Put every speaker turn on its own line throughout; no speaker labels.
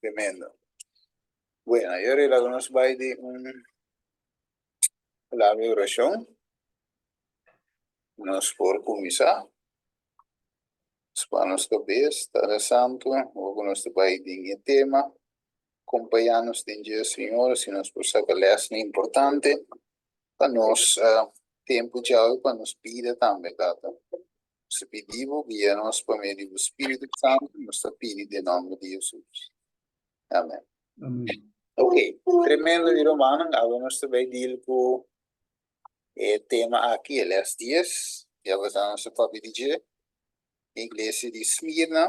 Tremendo. Bueno, yo rela ku nos bai di un palabra di orashon. Nos por kuminsá. Spa nos kabes, Tata Santu, ora ku nos ta bai den e tema, kompañá nos den dje, Señor, asina nos por saka lèsnan importante pa nos tempu djawe, pa nos bida tambe, Tata. Nos ta pidi bo, guia nos pa medio di bo Spiritu Santu, nos ta pidi den nòmber di Hesus. Amen.
Amen.
Ok, tremendo mi rumannan, awe nos ta bai deal ku e tema aki, e les dies, ya bo sa nos ta papia di dje, e iglesia di Smirna,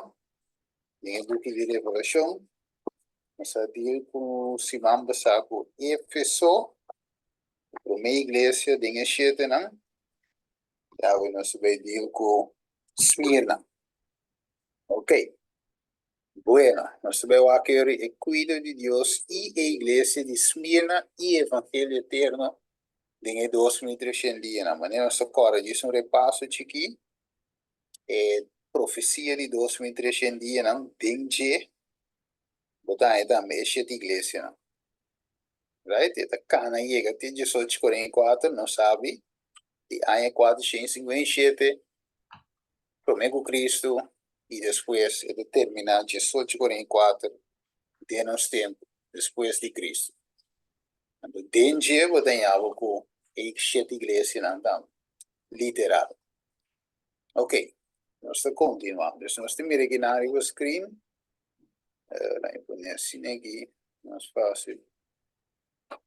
den e buki di Revelashon. Nos a deal ku siman pasá ku Efeso, e promé iglesia den e shetenan, i awe nos ta bai deal ku Smirna. Ok. Bueno, nos ta bai wak eri e kuido di Dios i e iglesia di Smirna i evangelio eterno den e 2300 dianan. Manera nos ta kòrda djis un repaso chikí, e profesia di 2300 dianan den dje bo ta haña tambe e shete iglesianan. Right? E ta kana yega te 1844, nos sabi, di aña 457 promé ku Kristu i despues e ta terminá 1844 den nos tempu, despues di Kristu. Anto den dje bo ta haña bo ku e shete iglesianan tambe, literal. Ok, nos ta kontinuá. Dus nos ta mira akinan riba screen. Laat mi pone asina aki, mas fásil.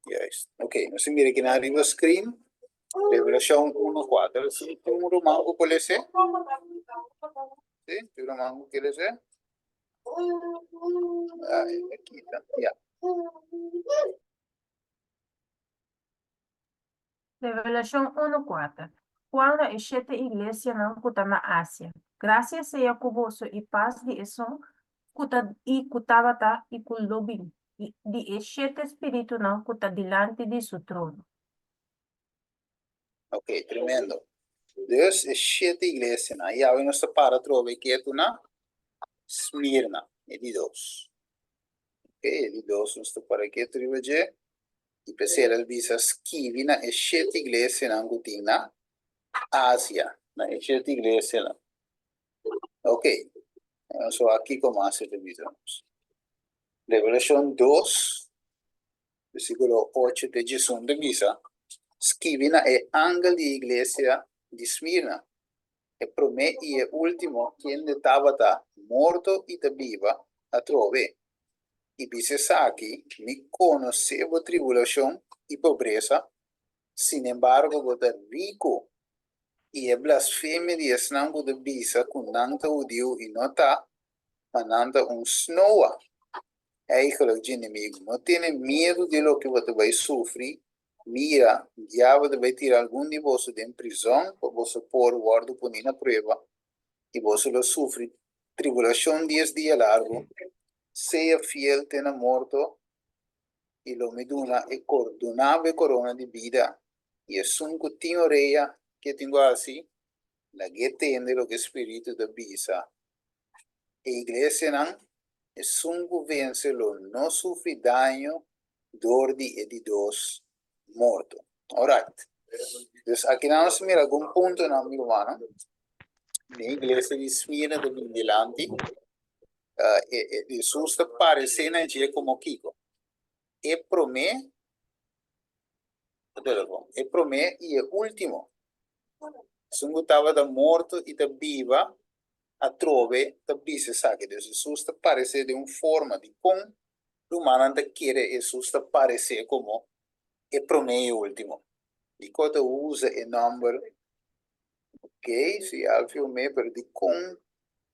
Juist. Ok, nos ta mira kinan riba screen. Revelacion 1:4. Si tin un ruman ku por lese? Si, tin ruman ku ke lese? Ay, aki ta. Ya.
Revelashon unu kuater, Juan na e shete iglesianan ku ta na Asia, Grasia sea ku boso i pas di esun ku ta i ku tabata i ku lo bin, i di e shete spiritunan ku ta dilanti di su trono.
Ok, tremendo. Dus e shete iglesianan. I awe nos ta para atrobe ketu na Smirna, e di dos. Ok, e di dos nos ta para ketu riba dje. I p'esei el a bisa skibi na e shete iglesianan ku tin na Asia, na e shete iglesianan. Ok, nos wak kiko mas e ta bisa nos. Revelashon dos, versíkulo ocho te diesun ta bisa, Skibi na e angel di e iglesia di Smirna, e promé i e último kende tabata morto i ta biba atrobe. I bisa esaki, Mi konosé bo tribulashon i pobresa, sinembargo bo ta riku, i e blasfemia di esnan ku ta bisa ku nan ta hudiu i no ta, ma nan ta un snoa. Eigenlijk dje enemigu no tene miedu di loke bo ta bai sufri, mira, diabel ta bai tira algun di boso den prizòn pa boso por wòrdu poní na prueba, i boso lo sufri tribulashon dies dia largu, sea fiel te na morto, i lo mi duna e duna bo e korona di bida. I esun ku tin orea, ke tin ku hasi? Lag'é tende loke e Spiritu ta bisa e iglesianan, Esun ku vense lo no sufri daño dor di e di dos morto. Alright. Dus akinan nos mira algun puntonan, mi rumannan. Den iglesia di Smirna ta bin dilanti. Hesus ta paresé na dje komo kiko? E promé, e promé i e último. Esun ku tabata morto i ta biba atrobe ta bisa esaki. Dus Hesus ta paresé den un forma di kon rumannan ta kere Hesus ta paresé komo e promé i e último. Dikon ta usa e nòmber Ok, si Alfio me, pero dikon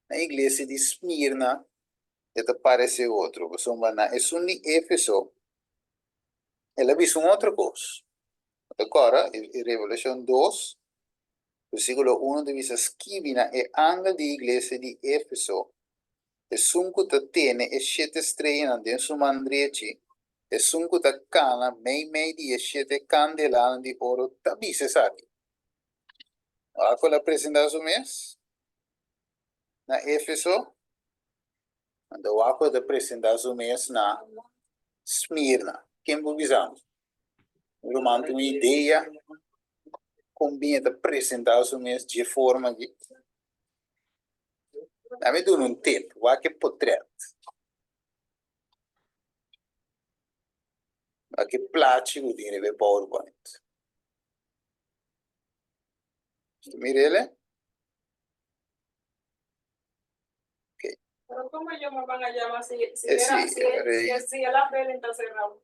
na iglesia di Smirna e ta parece otro? Pasobra na esun di Efeso el a bisa un otro kos. Bo ta kòrda e Revelashon dos, versíkulo uno ta bisa, Skibi na e angel di iglesia di Efeso, esun ku ta tene e shete streanan den su man drechi, esun ku ta kana meimei di e shete kandelanan di oro, ta bisa esaki. Ora ku el a presentá su mes na Éfeso, Anto wak ku e ta presentá su mes na Smirna. Ken por bisa mi? Mi ruman tin un idea kon bin e ta presentá su mes dje forma aki? Dame duna un tip, wak e potret. Wak e plachi ku tin riba e PowerPoint. Bo ta mira el? Okay.
Pero ¿cómo ellos me van a llamar si, si,
Eh,
era,
sí,
si,
eh,
si, si el Apple está cerrado?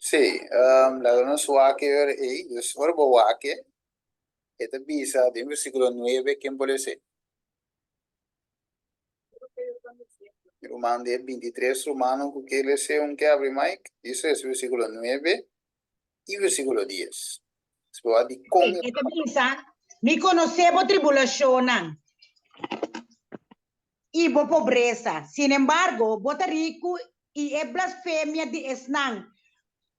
Sí, um, laga nos wak e ora ei. Dus ora bo wak e, e ta bisa den versíkulo 9, ken por lesa? Ruman de 23 rumannan ku ke lesa un ke abri mic. Dice es versíkulo 9 i versíkulo 10. Bo wak di kon
E ta bisa, Mi konosé bo tribulashonnan i bo pobresa. Sin embargo, bo ta riku i e blasfemia di esnan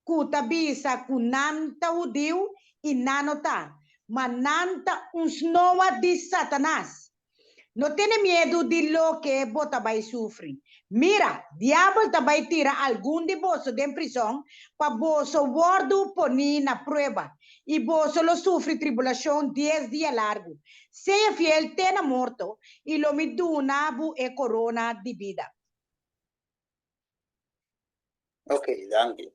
ku ta bisa ku nan ta hudiu i nan no ta, ma nan ta un snoa di Satanas. No tene miedu di loke bo ta bai sufri. Mira, Diabel ta bai tira algun di boso den prizòn pa boso wòrdu poní na prueba, i boso lo sufri tribulashon dies dia largu. Sea fiel te na morto, i lo mi duna bo e korona di bida.
Ok, danki.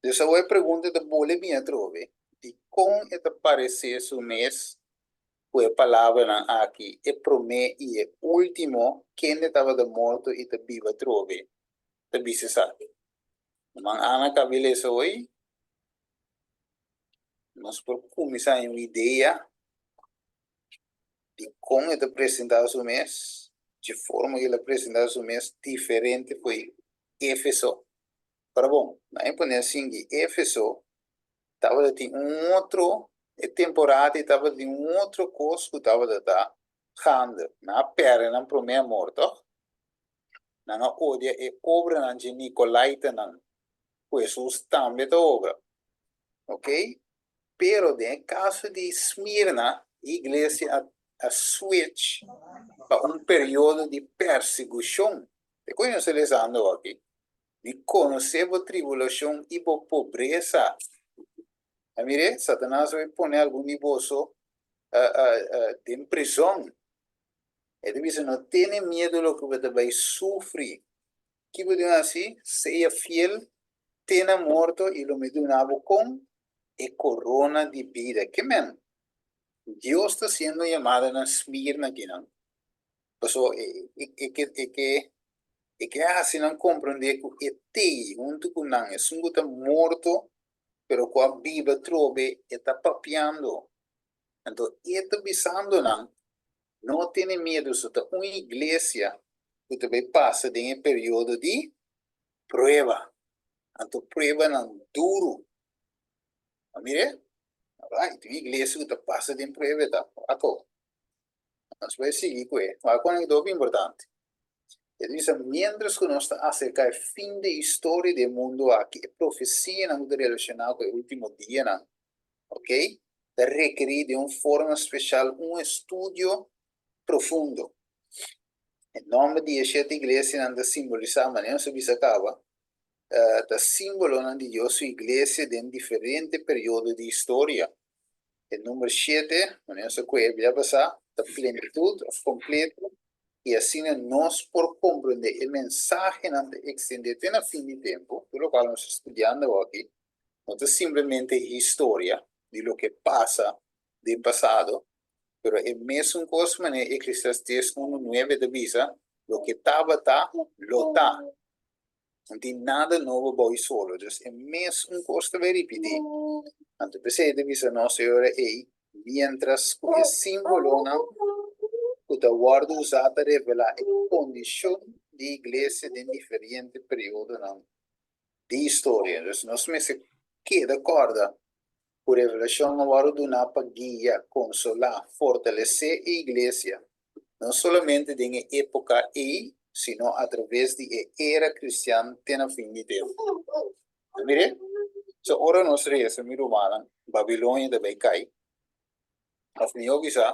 Dus awor e pregunta ta bole bin atrobe, dikon e ta paresé su mes ku e palabranan aki, e promé i e último, kende tabata morto i ta biba atrobe, ta bisa esaki? Ruman Ana kabi lesa hoy, nos por kuminsá haña un idea di kon e ta presentá su mes, dje forma ku el a presentá su mes diferente fo'i Éfeso. Ora bon, nan e pone asin ki Éfeso tabata tin un otro, e temporada ei tabata tin un otro kos ku tabata ta gande. Nan a pèrdè nan promé amor, tòg? Nan a odia e obranan dje nikolaitanan, ku Hesus tambe ta obra. Oké? Pero den e kaso di Smirna, e iglesia a a switch pa un periodo di persigushon. Te koe nos ta lesando aki? Mi konosé bo tribulashon i bo pobresa. A mir'é, Satanas a bai pone algun di boso den prizòn. E ta bisa, No tene miedu loke bo ta bai sufri. Ki bo duna hasi? Sea fiel te na morto i lo mi duna bo kon e korona di bida. Ke men? Dios ta hasiendo yamada na Smirna kinan, pasobra e ke e ke e ke hasi nan komprendé ku e t'ei huntu ku nan, esun ku ta morto pero ku a biba atrobe, e ta papiando. Anto e ta bisando nan, No tene miedu, so ta un iglesia ku ta bai pasa den e periodo di prueba, anto pruebanan duru. A mir'é? Alright, un iglesia ku ta pasa den prueba e ta. Ako, nos bai sigui ku e. Wak kon e ta hopi importante. E ta bisa, miéntras ku nos ta aserká e fin di e historia di e mundu aki, e profesianan ku ta relashoná ku e último dianan, ok, ta rekerí den un forma speshal un estudio profundo. E nòmber di e shete iglesianan ta simbolisá, manera nos a bisa kaba, ta símbolonan di Dios su iglesia den diferente periodo di historia. E number shete, manera nos a kohe bia pasá, ta plenitut òf kompleto, i asina nos por komprendé e mensahenan ta ekstendé te na fin di tempu, tur lokual nos ta studiando awor aki no ta simplemente historia di loke pasa den pasado, pero e mesun kos manera Eclesiastes unu nuebe ta bisa, loke tabata, lo ta. No tin nada nobo bou e solo. Dus e mesun kos ta bai ripití. Anto p'esei e ta bisa nos e ora ei, miéntras ku e símbolonan ku ta wòrdu usá ta revelá e kondishon di iglesia den diferente periodonan di historia. Dus nos mester keda kòrda ku Revelashon a wòrdu duná pa guia, konsolá, fortalesé e iglesia, no solamente den e époka ei, sino atraves di e era kristian te na fin di tempu. Ta mir'é? So ora nos resa, mi rumannan, Babilonia ta bai kai, òf mihó bisá,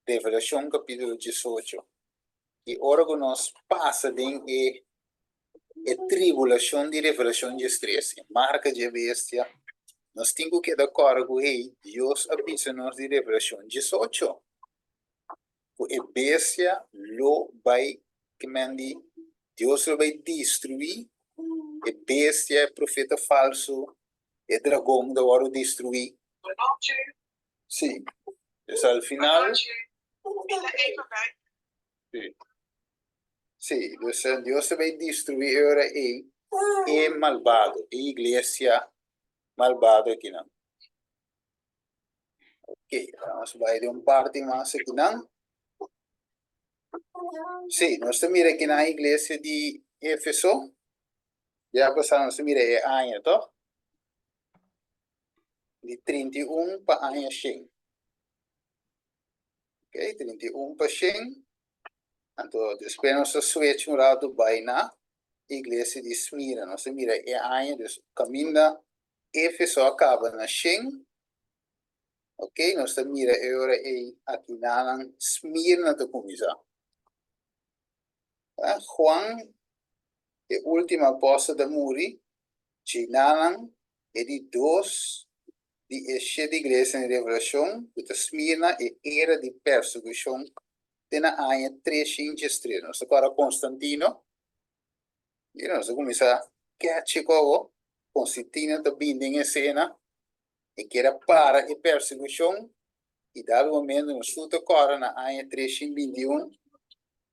Revelashon kapítulo 18. I ora ku nos pasa den e e tribulashon di Revelashon 13, e marka dje bestia, nos tin ku keda kòrda ku, hey, Dios a bisa nos di Revelashon 18 ku e bestia lo bai ke men di Dios lo bai destruí e bestia, e profeta falsu, e dragon ta wòrdu destruí. Sí. Dus al final. Sí. Sí, dus Dios ta bai destruí e ora ei e malbado, e iglesia malbado akinan. Ok, nos bai den un parti mas akinan. Sí, nos ta mira akinan iglesia di Efeso. Ya pasá nos ta mira e aña, toch? Di 31 pa aña 100. Ok, 31 pa 100. Anto despues nos ta switch un rato bai na iglesia di Smyrna. Nos ta mira e aña, dus kaminda Efeso a kaba na 100. Ok, nos ta mira e ora ei akinanan Smyrna ta kuminsá. Juan, e último apòstel ta muri, djinanan e di dos di e shete iglesianan di Revelashon, ku ta Smirna, e era di persekushon te na aña 303. Nos ta kòrda Konstantino? Mira, nos a kuminsá kèchi kobo. Konstantino ta bini den esena, e kier a para e persekushon, i dado momento nos tur ta kòrda na aña 321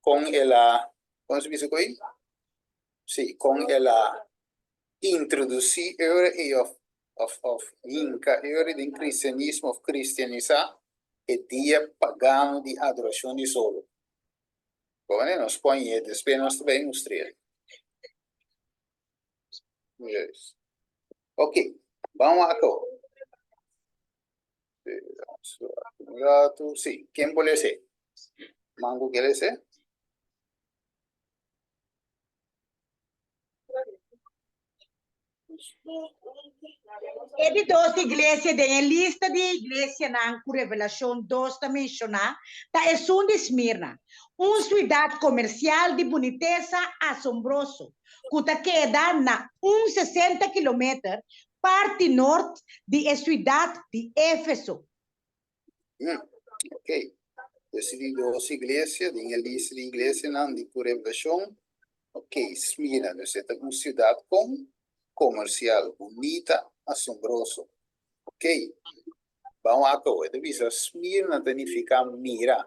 kon el a, kon se bisa koe? Sí, kon el a introdusí e ora ei òf òf òf hinka e ora den kristianismo òf kristianisá e dia pagano di adorashon di solo. Bon, nos pon e despues nos ta bai mustr'é. Yes. Ok, ban wak awor. Un ratu. Sí, ken por lese? Mango ke lese?
E di dos iglesia den e lista di iglesianan ku Revelashon 2 ta menshoná ta esun di Smirna, un suidat komersial di bunitesa asombroso ku ta keda na un 60 kilometer parti nort di e suidat di Éfeso.
Ok. Dus di dos iglesia, den e lista di iglesianan di ku Revelashon. Ok, Smirna, dus e ta un siudat kon komersial, bunita, asombroso. Ok, ban wak awo. E ta bisa Smirna ta nifiká mira.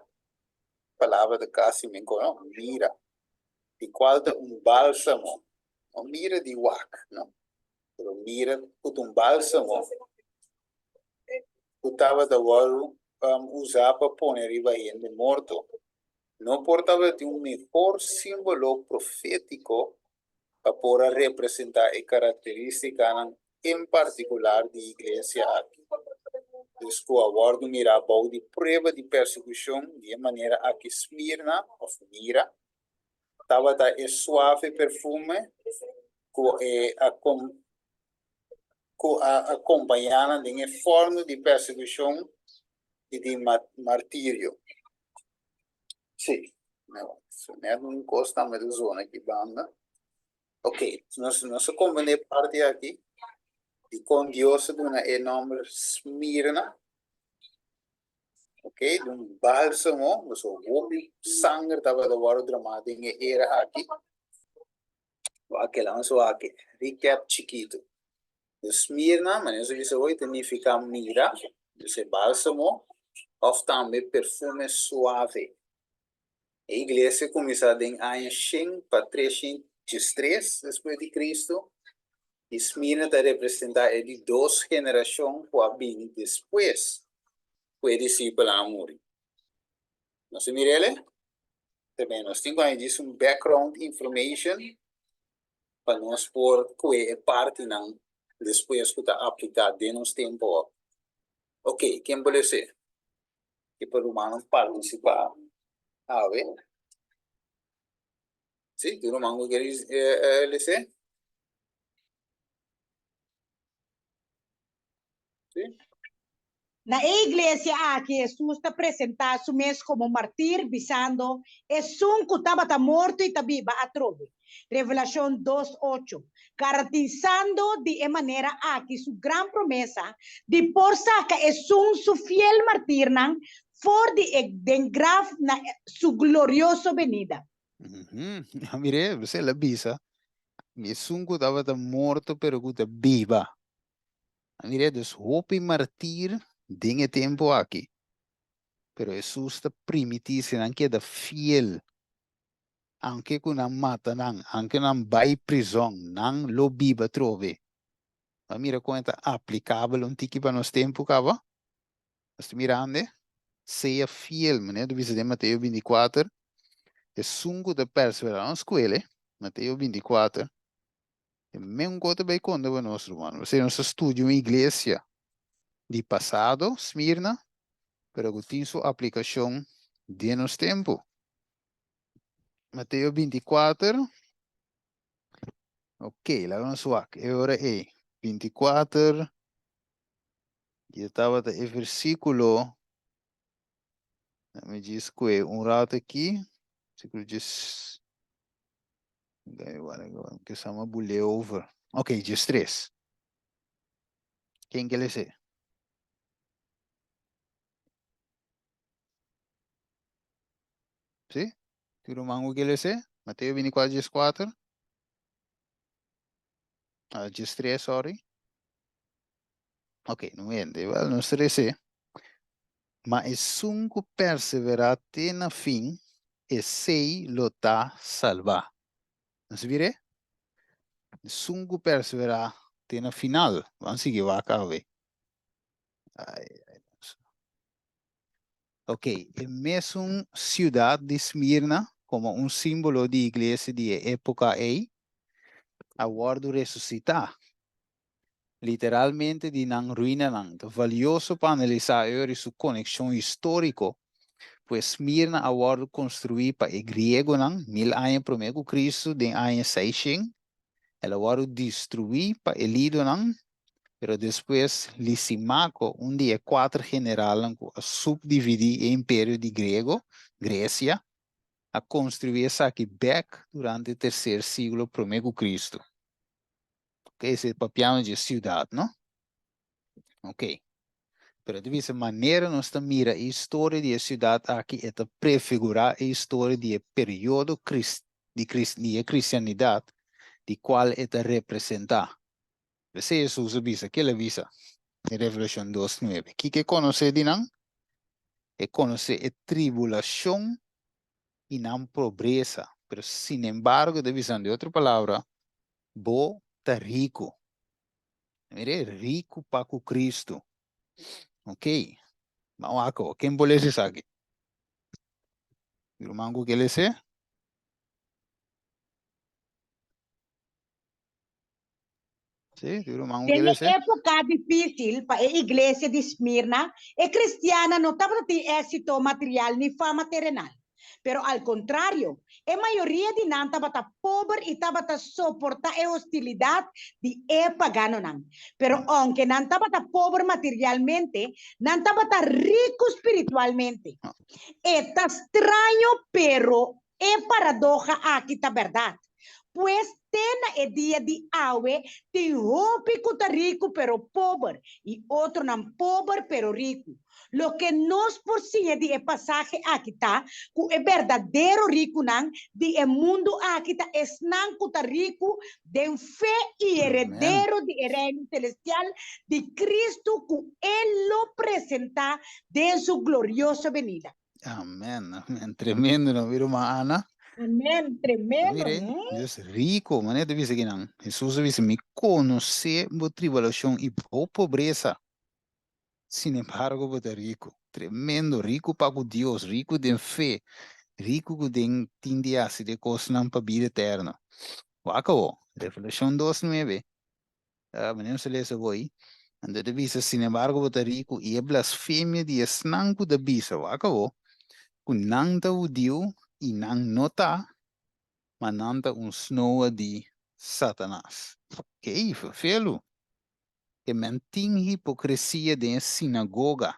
Palabra ta kasi men kon, no? Mira. Di kual ta un bálsamo. No mira di wak, no. Pero mira ku ta un bálsamo ku tabata wòrdu usá pa pone riba hende morto. No por tabatin un mihor símbolo profétiko pa por a representá e karakterístikanan en partikular di iglesia aki. Dus ku a wòrdu mirá bou di prueba di persekushon di e manera aki Smirna, òf Mira, tabata e suave perfume ku e a ku a akompañá nan den e fòrnu di persekushon i di martirio. Sí, net un kos tambe ta zona aki banda. Ok, nos nos a komprendé e parti aki dikon Dios a duna e nòmber Smirna. Ok, di un bálsamo, pasobra hopi sanger tabata wòrdu dramá den e era aki. Wak kela nos wak recap chikitu. Dus Smirna, manera nos a bisa hoy, ta nifica mira, dus e balsamo, of tambe perfume suave. E iglesia cuminsa den aña shen pa 313 despues di Cristo, y Smirna ta representa e di dos generacion cu a bini despues cu e discipelnan a muri. Nos a mira ele? Tambe nos tin ku haña djis un background information pa nos por kue e partinan despues ku ta apliká den nos tempu awor. Ok, ken por lese? Ke pa rumannan partisipá awe? Si, tin ruman ku kere lese? Si?
Na e iglesia aki Hesus ta presentá su mes komo martir, bisando, Esun ku tabata morto i ta biba atrobe. Revelashon dos, ocho, Garantisando di e manera aki su gran promesa di por saka esun su fiel martirnan for di e den graf na su glorioso benida.
Mir'é, el a bisa, Esun ku tabata morto pero ku ta biba. Mira, dus hopi martir den e tempu aki. Pero Hesus ta primití si nan keda fiel, aunke ku nan mata nan, aunke nan bai prizòn, nan lo biba atrobe. Bo a mira kon e ta aplikabel un tiki pa nos tempu kaba? Nos ta mirando, sea fiel, manera ta bisa den Mateo 24, esun ku ta perseverá, nos skuele, Mateo 24, E men ku ta bai konta pa nos, ruman. Pasobra nos ta studia un iglesia di pasado, Smirna, pero ku tin su aplikashon den nos tempu. Mateo 24. Ok, laga nos wak. E ora ei, 24, i e tabata e versíkulo, mi djis kue un rato aki, versíkulo djis. Que sama bule over. Ok, 13. Ken ke lese? Sí? Tin ruman ku ke lese? Mateo 24, 14. Ah, 13, sorry. Ok, no hende. Wel, nos 13. Ma esun ku perseverá te na fin, esei lo ta salbá. Nos bir'é? Esun ku perseverá te na final. Ban sigui wak awe. Ai, ai, Ok, e mesun siudat di Smirna, komo un símbolo di iglesia di e époka ei, a wòrdu resusitá. Literalmente di nan ruinanan. Ta valioso pa analisá eur i su konekshon históriko, pues Smirna a wòrdu konstruí pa e griegonan mil aña promé ku Kristu den aña seishen. El a wòrdu destruí pa e lidonan, pero despues Lisimako, un di e kuater generalnan ku a supdividí e imperio di griego, Gresia, a konstruí esaki bèk durante terser siglo promé ku Kristu. Ok, esei papiando dje siudat, no? Ok. Pero ta bisa manera nos ta mira e historia di e siudat aki e ta prefigurá e historia di e periodo kris di kris di e kristianidat di kual e ta representá. P'esei Hesus a bisa, ke el a bisa den Revelashon dos nuebe? Kiko e konosé di nan? E konosé e tribulashon i nan pobresa, pero sinembargo ta bisando di otro palabra, Bo ta riku. Mire, riku pa ku Kristu. Ok. Ban wak awo. Ken por lesa esaki? Mi ruman ku ke lesa? Sí, mi ruman ku ke
Den e
lesa?
époka difísil pa e iglesia di Smirna, e kristiannan no tabata tin éksito material ni fama terenal. Pero al kontrario, e mayoria di nan tabata pober i tabata soportá e hostilidat di e paganonan. Pero ounke nan tabata pober materialmente, nan tabata riku spiritualmente. E ta straño, pero e paradoha aki ta bèrdat. Pues te na e dia di awe tin hopi ku ta riku pero pober i otronan pober pero riku. Loke nos por siña di e pasahe aki ta ku e berdadero rikunan di e mundu aki ta esnan ku ta riku den fe i heredero di e Reino selestial di Kristu ku e lo presentá den su glorioso benida.
Amen, amen. Tremendo, no, mi ruman Ana?
Amen, tremendo.
Mire, Dios rico, manera ta bisa kinan. Hesus a bisa, mi konosé bo tribulashon i bo pobresa. Sin embargo, bo ta rico. Tremendo, rico pa ku Dios, rico den fe, rico ku den tin di hasi de kosnan pa bida eterno. Wak awo, Revelashon dos nuebe. Manera nos ta lesa hoy, anto e ta bisa, Sinembargo bo ta riku, i e blasfemia di esnan ku ta bisa, wak awor, ku nan ta hudiu i nan no ta, ma nan ta un snoa di Satanas. Kei, ferfelu! Ke men tin hipokresia den e sinagoga.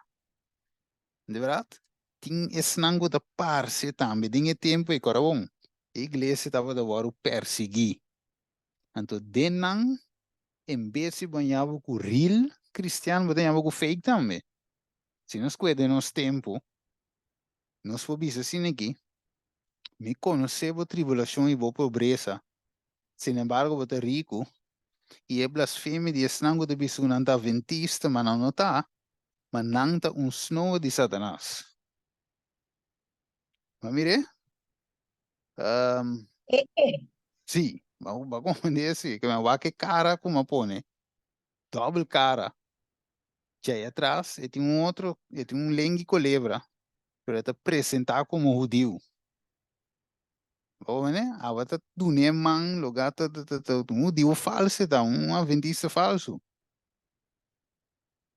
De bèrdat? Tin esnan ku ta parse tambe den e tempu ei, kòrda bon, e iglesia tabata wòrdu persiguí. Anto den nan, en bes di bo a ña bo ku real kristian, bo ta ña bo ku fake tambe. Si nos kue den nos tempu, nos por bisa asina aki, Mi konosé bo tribulashon i bo pobresa, sinembargo bo ta riku, i e blasfemia di esnan ku ta bisa ku nan ta adventista, ma nan no ta, ma nan ta un snoa di Satanas. Bo a mir'é? Sí, bo a komprendé esei, ke mi a wak e kara ku mi a pone, dòbel kara. Djei atras e tin un otro, e tin un lengui kolebra, pero e ta presentá komo hudiu. Bo mene? Aba ta dun'é man lugá ta ta ta un hudiu falsu e ta, un adventista falsu.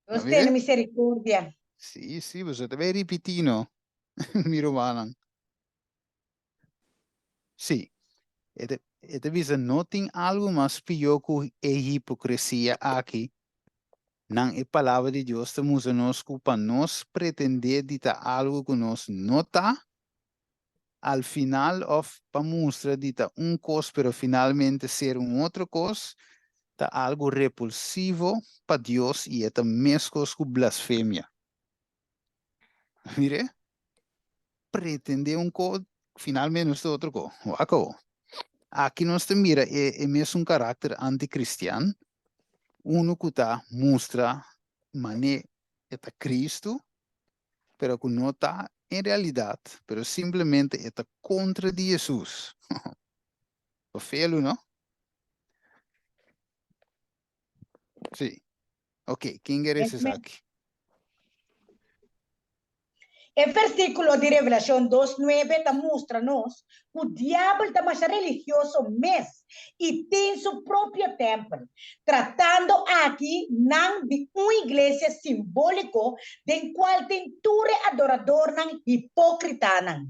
Dios tene misericordia.
Sí, sí, boso ta bay ripití no, mi rumannan. Sí, e ta, e ta bisa no tin algu mas pió ku e hipokresia aki. Nan e Palabra di Dios ta mustra nos ku pa nos pretendé di ta algu ku nos no ta, al final òf pa mustra di ta un kos pero finalmente ser un otro kos, ta algu repulsivo pa Dios i e ta meskos ku blasfemia. Mire, pretendé un kos, finalmente nos ta otro kos. Wak awor. Aki nos ta mira e e mesun karakter antikristian, unu ku ta mustra manera e ta Kristu, pero ku no ta en realidat, pero simplemente e ta kontra di Hesus. Pa felu, no? Sí. Ok, ken ke resa esaki?
E versíkulo di Revelashon dos nuebe ta mustra nos ku Diabel ta masha religioso mes i tin su propio tèmpel, tratando aki nan di un iglesia simbóliko den kual tin tur e adoradornan hipókritanan.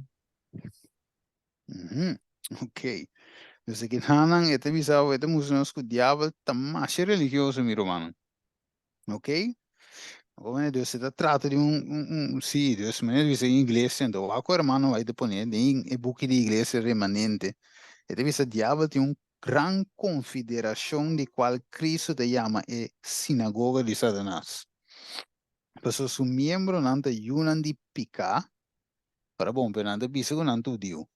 Ok. Dus aki nan e ta bisa bo, e ta mustra nos ku Diabel ta masha religioso, mi rumannan. Ok? Como Dios se trata di un, un, un sí, Dios manera bisa en iglesia, entonces wak hermano vai te poner den e buki di iglesia remanente. E te bisa diabel tin un gran confederación di cual Cristo te llama e sinagoga di Satanás. Paso su miembronan ta yunan di piká, Ora bon, pero nan ta bisa ku nan ta hudiu.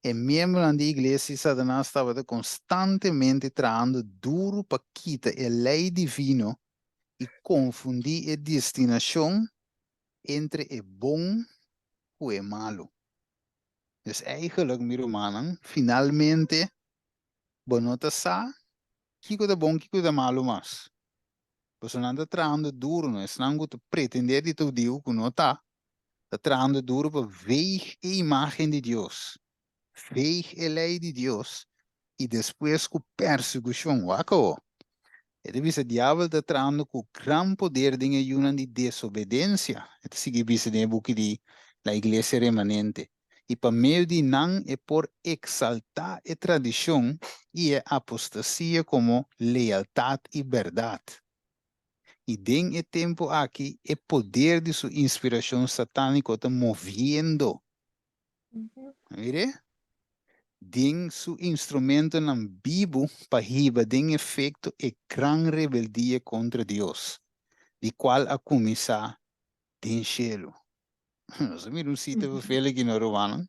E miembronan di iglesia di Satanas tabata konstantemente trahando duru pa kita e lei divino i konfundí e destinashon entre e bon ku e malu. Dus eigenlijk, mi rumannan, finalmente bo no ta sa kiko ta bon kiko ta malu mas. Pasobra nan ta trahando duru, no esnan ku ta pretendé di ta hudiu ku no ta, ta trahando duru pa veeg e imagen di Dios, veeg e lei di Dios, i despues ku persekushon. Wak awo. E ta bisa diabel ta trahando ku gran poder den e yunan di desobedensia, e ta sigui bisa den e buki di La Iglesia Remanente, i pa medio di nan e por eksaltá e tradishon i e apostasia komo lealtat i bèrdat. I den e tempu aki e poder di su inspirashon satániko ta moviendo. Mir'é? Den su instrumentonan bibu pa hiba den efekto e gran rebeldia kontra Dios, di kual a kuminsá den shelu. Nos a mira un sita vervel aki no rumannan.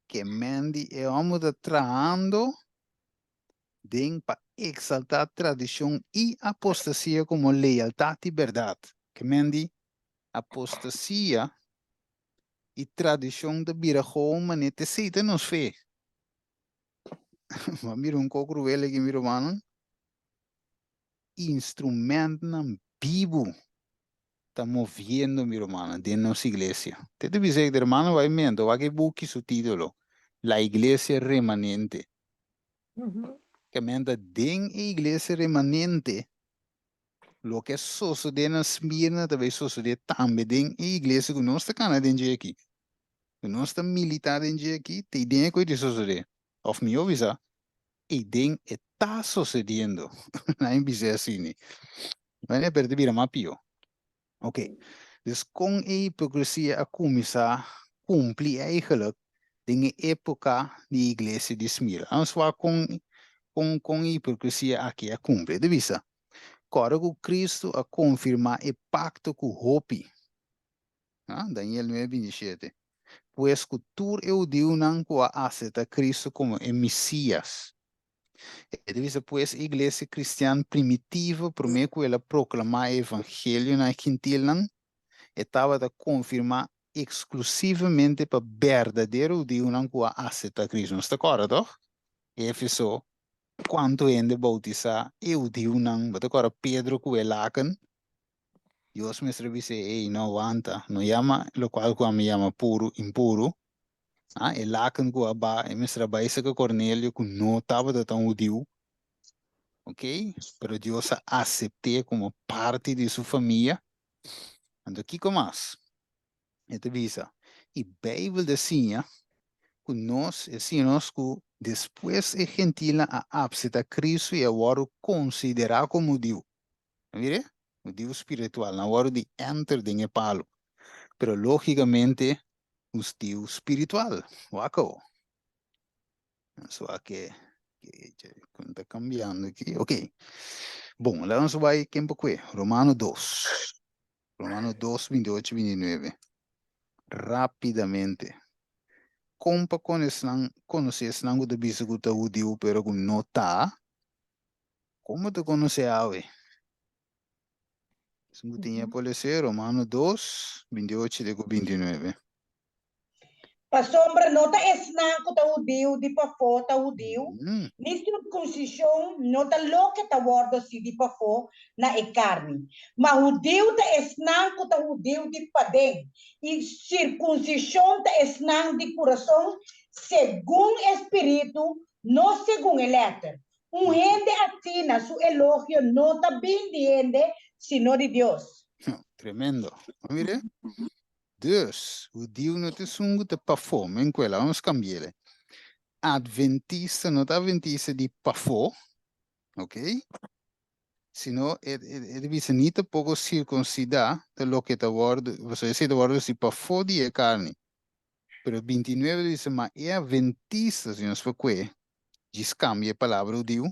Ke men di e hòmber ta trahando den pa eksaltá tradishon i apostasia komo lealtat i bèrdat. Ke men di apostasia i tradishon ta bira gewoon manera t'esei ta nos fe. Bo a mira un koko ruel aki mi rumannan? Instrumentnan bibu ta moviendo mi rumannan den nos iglesia. Te ta bisa e hermano bai mento wak e buki su titulo La Iglesia Remanente. Ke men ta den e iglesia remanente loke a sosode na Smirna ta bai sosode tambe den e iglesia ku nos ta kana den dje aki. Ku nos ta milita den dje aki te den e ku e ta sosode. Of mihó bisa, ei den e. ta sosediendo. Nan bisa asina. Bueno, pero ta bira mas pió. Ok. Dus kon e hipokresia a kuminsá kumpli eigenlijk den e époka di iglesia di Smirna? Nos wak kon kon kon e hipokresia aki a kumpli. E ta bisa, Kòrda ku Kristu a konfirmá e pakto ku hopi. Ah, Daniel 9, 27. Pues ku tur e hudiunan ku a aseptá Kristu komo e Mesias. E ta bisa pues e iglesia kristian primitivo promé ku el a proklamá e evangelio na e gentilnan, e tabata konfirmá eksklusivamente pa berdadero hudiunan ku a aseptá Kristu. Nos ta kòrda tòg? Éfeso, kuantu hende boutisá e hudiunan? Bo ta kòrda Pedro ku e laken? Dios mester a bis'é, Ey, no wanta, no yama lokual ku ami yama puru, impuru. Ah, e laken ku a ba, e mester a bai saka Kornelio ku no tabata ta un hudiu. Ok, pero Dios a asept'é komo parti di su famia. Anto kiko mas? E ta bisa, i Beibel ta siña ku nos, e siña nos ku despues e gentilnan a apseptá Kristu i a wòrdu konsiderá komo hudiu. Mire, hudiu spiritual, nan wòrdu di enter den e palu. Pero lógikamente, hudiu spiritual. Wak awo. Nos wak e, kon ta kambiando aki. Ok. Bon, laga nos bai ken pa kue. Romano dos. Romano dos, 28, 29. Rápidamente. Kon pa kon esnan, konosé esnan ku ta bisa ku ta hudiu pero ku no ta? Kon bo ta konosé awe? Esun ku tin e por lesé Romano dos, 28 te ku 29.
Pasobra no ta esnan ku ta hudiu di pafó ta hudiu, ni sirkunsishon no ta loke ta wòrdu hasi di pafó na e karni, ma hudiu ta esnan ku ta hudiu di paden, i sirkunsishon ta esnan di kurason segun e spiritu, no segun e lèter. Un hende asina su elogio no ta bin di hende, sino di Dios.
Tremendo. Bo mira? Dus, hudiu no ta esun ku ta pafó, men ku el a nos kambi'el. Adventista no ta adventista di pafó, ok? Sino e e ta bisa ni tampoko sirkunsidá ta loke ta wòrdu, pasobra esei ta wòrdu hasi pafó di e karni. Pero 29 ta bisa, ma e adventista, si nos por kue, djis kambia e palabra hudiu,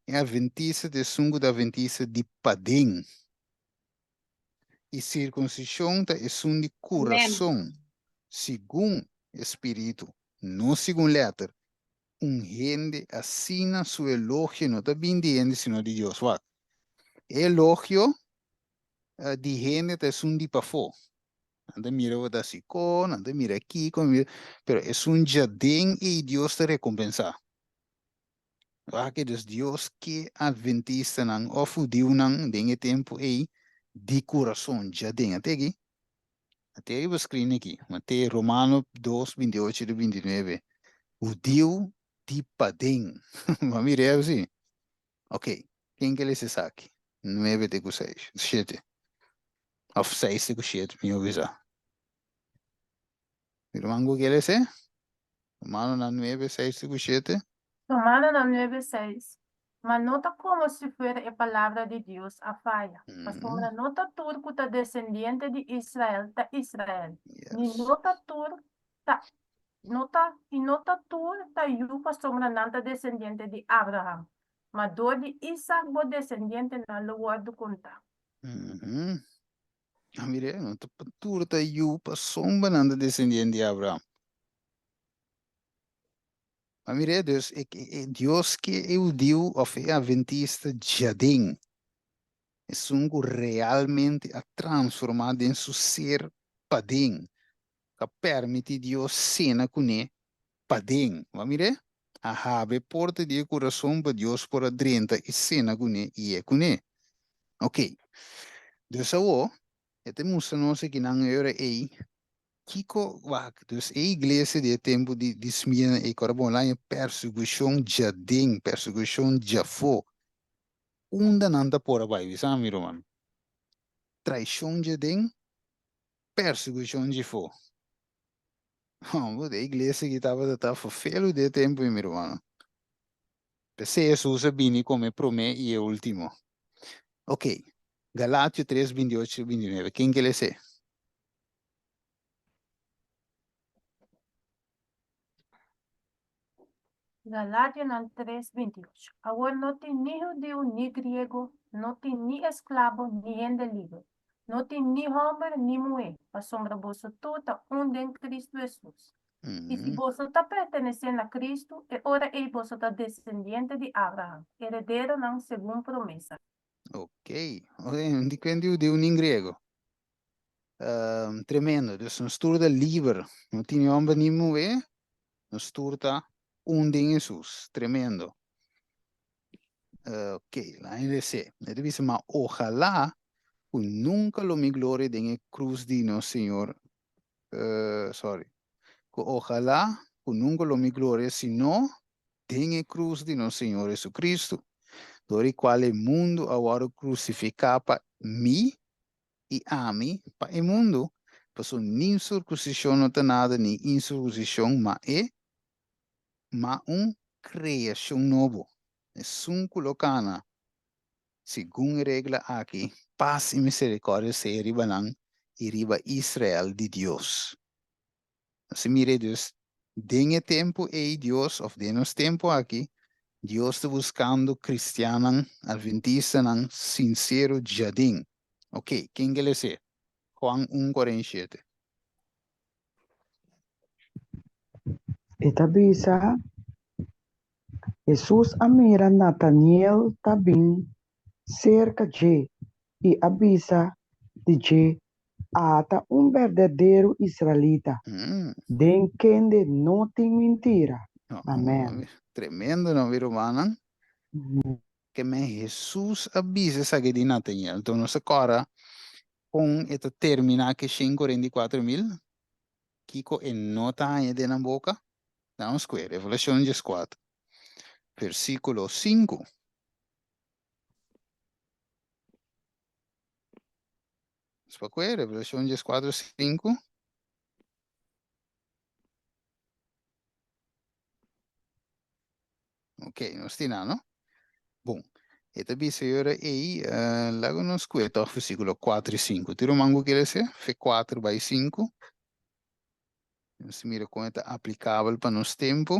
e adventista ta esun ku ta adventista di paden. I sirkunsishon ta esun di kurason, segun e spiritu, no segun lèter. Un hende asina su elogio no ta bin di hende sino di Dios. Wak, e elogio di hende ta esun di pafó. Nan ta mira bo ta hasi kon, nan ta mira kiko, pero esun djaden ei Dios ta rekompensá. Wak, dus Dios ke adventistanan òf hudiunan den e tempu ei di kurason djaden. Ate aki, ate riba screen aki, Mateo, Romano dos, 28 te 29. Hudiu di paden. Bo a mira e si? Ok, ken ke lesa esaki? Nuebe te ku seis, shete. Òf seis te ku shete, mihó bisa. Mi ruman ku ke lesa? Romanonan nuebe, seis te ku shete.
Romanonan nuebe, seis, Ma no ta komo si fuera e palabra di Dios a faya, pasobra no ta tur ku ta desendiente di Israel ta Israel, ni no ta tur ta no ta i no ta tur ta yu pasobra nan ta desendiente di Abraham, ma dor di Isak bo desendientenan lo wòrdu kontá.
A mira, no ta tur ta yu pasobra nan ta desendiente di Abraham. A mira, dus e, e, Dios ke e hudiu of e adventista djaden, esun ku realmente a transformá den su ser paden, ku a permití Dios sena kuné paden. Bo a mira? A habri e porta di e kurason pa Dios por a drenta i sena kuné i e kuné. Ok. Dus awor, e ta mustra nos akinan e ora ei kiko wak. Dus e iglesia di e tempu di di Smirna ei ku ora bon laña persekushon djaden, persekushon djafó. Unda nan ta por a bai? Bisa mi ruman. Traishon djaden, persekushon djafó. Homber, e iglesia aki tabata ta ferfelu di e tempu ei, mi rumannan. P'esei Hesus a bini komo e promé i e último. Ok, Galatio 3, 28 i 29. Ken ke les'é?
Galationan 3, 28. Awor no tin ni hudiu ni griego, no tin ni esklabo ni hende liber, no tin ni hòmber ni muhé, pasobra boso tur ta un den Kristu Hesus. I si boso ta pertenesé na Kristu, e ora ei boso ta desendiente di Abraham, herederonan segun promesa.
Ok, oke, di kuen di hudiu ni griego. Tremendo, dus nos tur ta liber, no tin ni hòmber ni muhé, nos tur ta un den Hesus, tremendo. Ok, laga mi lese. E ta bisa, ma ojalá ku nunka lo mi gloria den e krus di nos Señor sorry, ku ojalá ku nunka lo mi gloria sino den e krus di nos Señor Jesucristo, dor di kual e mundu a wòrdu krusifiká pa mi i ami pa e mundu, pasobra nin sirkunsishon no ta nada ni insirkunsishon, ma e ma un kreashon nobo. Esun ku lo kana Segun e regla aki, pas i miserikòrdia sea riba nan i riba Israel di Dios. Nos a mira dus, den e tempu ei Dios, òf den nos tempu aki, Dios ta buskando kristiannan, adventistanan, sinsero djaden. Oke, ken ke les'é? Juan un 47.
E ta bisa, Hesus a mira Nataniel ta bin serka dje i a bisa di dje, Ata un berdadero israelita, den kende no tin mintira. Amèn.
Tremendo no, mi rumannan. Ke men Hesus a bisa esaki di Nataniel. Enton nos a kòrda kon e ta terminá ku e 144.000. Kiko e no ta haña den nan boka? Nan un skue, Revelashon 14, versíkulo 5. Nos por kue Revelashon 14, 5. Ok, nos tin nan, no? Bon, e ta bisa e ora ei, laga nos kue tòg versíkulo 4 i 5. Tin ruman ku kere lese? Fe 4 bai 5. Nos mira kon e ta aplikabel pa nos tempu.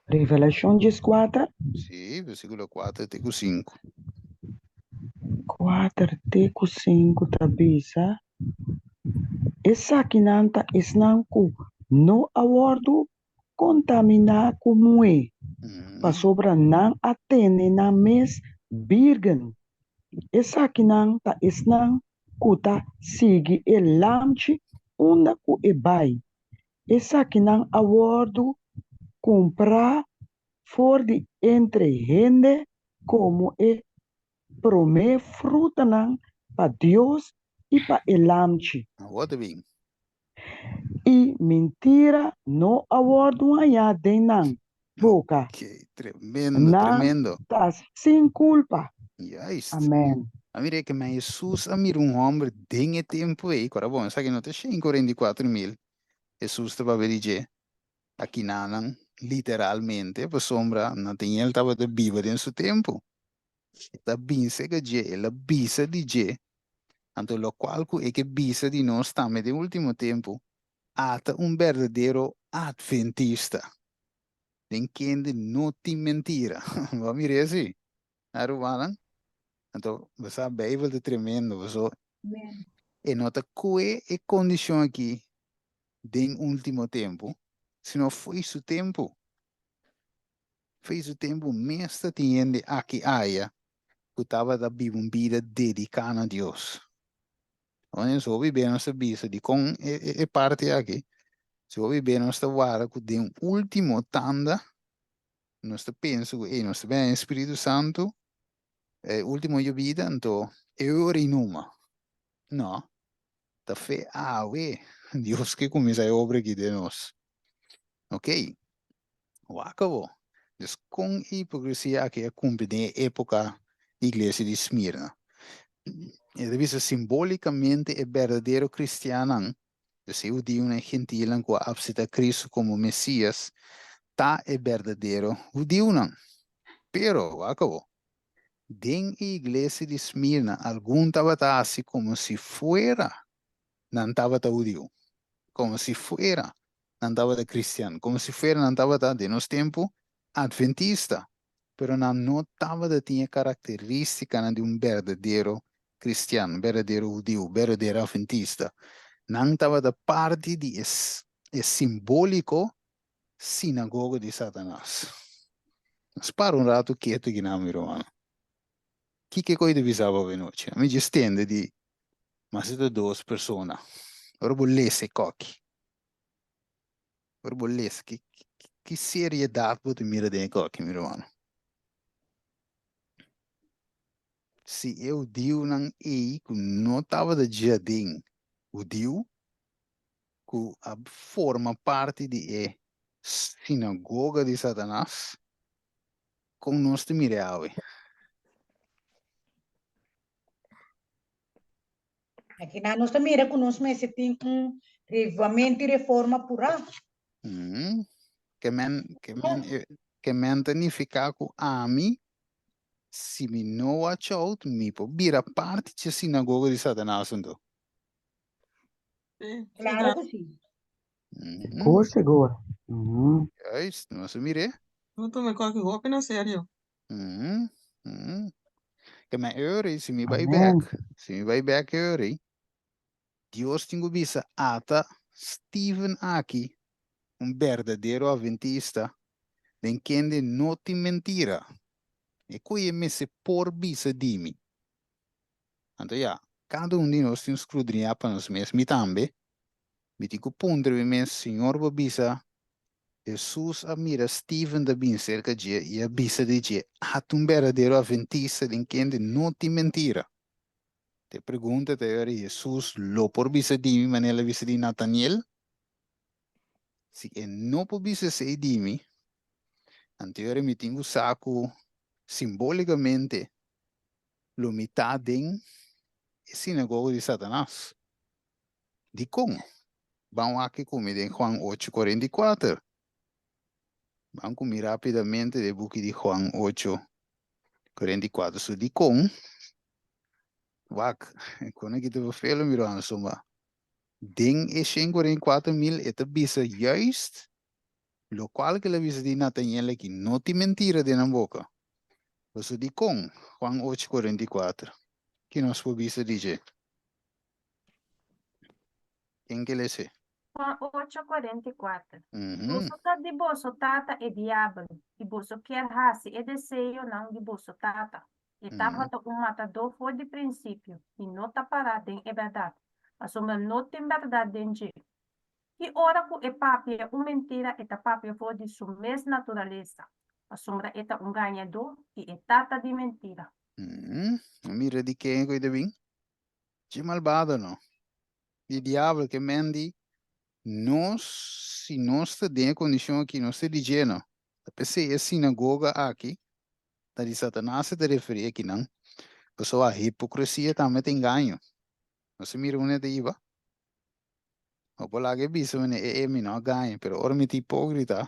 Revelashon 14?
Sí, versíkulo 4 te ku 5.
4 te ku 5 ta bisa, Esakinan ta esnan ku no a wòrdu kontaminá ku muhé, pasobra nan a tene nan mes bírgen. Esakinan ta esnan ku ta sigui e Lamchi unda ku e bai. Esakinan a wòrdu kumprá for di entre hende komo e promé frutanan pa Dios i pa e Lamchi.
Awor ta bin.
I mintira no a wòrdu hañá den nan boka.
Ok, tremendo,
Nan
tremendo.
ta sin kulpa.
Juist.
Amèn.
A mira ke men Hesus a mira un hòmber den e tempu ei, kora bon, esaki no ta 144.000, Hesus ta papia di dje, akinanan, literalmente, pasobra Nataniel tabata biba den su tempu. E ta binse ka dje, el a bisa di dje, anto lokual ku e ke bisa di nos tambe den último tempu, ata un berdadero adventista, den kende no tin mentira. Bo a mira esei, ha rumannan? Anto, bo sa, Beibel ta tremendo, paso e no ta kue e kondishon aki den último tempu, sino fo'i su tempu. Fei su tempu mes ta tin hende aki aya ku tabata biba un bida dediká na Dios. Ones hopi be nos ta bisa dikon e parti aki, si hopi be nos ta wara ku den último tanda nos ta pensa ku ey nos ta bini haña Spiritu Santu e último yobida anto e ora i numa. No, ta fe awe Dios ke kuminsá e obra aki den nos. Ok, wak abo. Dus kon e hipokresia aki a kumpli den e époka di iglesia di Smirna? E ta bisa simbólikamente e berdadero kristiannan, dus e hudiunan i gentilnan ku a apseptá Kristu komo Mesias, ta e berdadero hudiunan. Pero, wak awor, den e iglesia di Smirna algun tabata hasi komo si fuera nan tabata hudiu, komo si fuera nan tabata kristian, komo si fuera nan tabata, den nos tempu, adventista, pero nan no tabata tin e karakterístikanan di un berdadero kristian, un berdadero hudiu, un berdadero adventista. Nan tabata parti di e e simbóliko sinagoga di Satanas. Nos para un ratu ketu aki nan, mi rumannan. Kiko e koi ta bisa bo avenochi? Mi djis tende di mas di dos persona. Ora bo lesa e koki, ora bo lesa, ki, ki seriedat bo ta mira den e koki, mi rumannan? Si e hudiunan ei ku no tabata djaden hudiu, ku a forma parti di e sinagoga di Satanas, kon nos ta mira e awe?
Akinan nos ta mira ku nos mester tin un revivamento i reforma purá.
Mm. Ke men, ke men, e, ke men ta nifiká ku ami, si mi no watch out, mi por bira parti dje sinagoga di Satanas anto.
Sí,
Claro ku sí.
Mm.
Sigur, sigur. Mm.
Juist, nos a mir'é.
No tuma koki hopi na serio.
Mm, mm. Ke men euri, si mi bai
Amen.
bek, si mi bai bek euri, Dios tin ku bisa ata Steven aki, un berdadero adventista, den kende no tin mentira. E koe mester por bisa di mi. Anto ya, kada un di nos tin un skrudriñá pa nos mes, mi tambe. Mi tin ku puntra mi mes, Señor bo bisa, Hesus a mira Steven ta bin serka dje i a bisa di dje, Ata un berdadero adventista den kende no tin mentira. Te pregunta ta ora Hesus lo por bisa di mi manera el a bisa di Nataniel? Si e no por bisa esei di mi, anto ora mi tin ku sa ku simbolikamente lo mi ta den e sinagoga di Satanas. Dikon? Ban wak ku mi den Juan ocho kuarenta i kuater. Ban ku mi rápidamente den buki di Juan ocho 44. So dikon? Wak, kon aki ta vervelen mi ruman suma. Den e 144.000 e ta bisa juist lokual ku el a bisa di Nataniel aki, no tin mentira den nan boka. Paso dikon? Juan ocho 44. Ki nos por bisa di dje? Ken ke lese?
Juan ocho 44. Boso ta di boso tata e diabel, i boso kier hasi e deseonan di boso tata. E tabata un matadó for di prinsipio i no ta pará den e bèrdat, pasobra no tin bèrdat den dje. Ki ora ku e papia un mentira e ta papia for di su mes naturalesa, pasobra e ta un gañadó i e tata di mentira.
Mira di ken ku e ta bin. Dje malbado no. Di diabel ke men di nos si nos ta den e kondishon aki nos ta di dje no. Ta p'esei e sinagoga aki ta di Satanas e ta referí akinan, pasobra hipokresia tambe ta engaño. Nos a mira unda e ta iba. Bo por laga e bisa manera e e mi no a gaña, pero ora mi ta hipókrita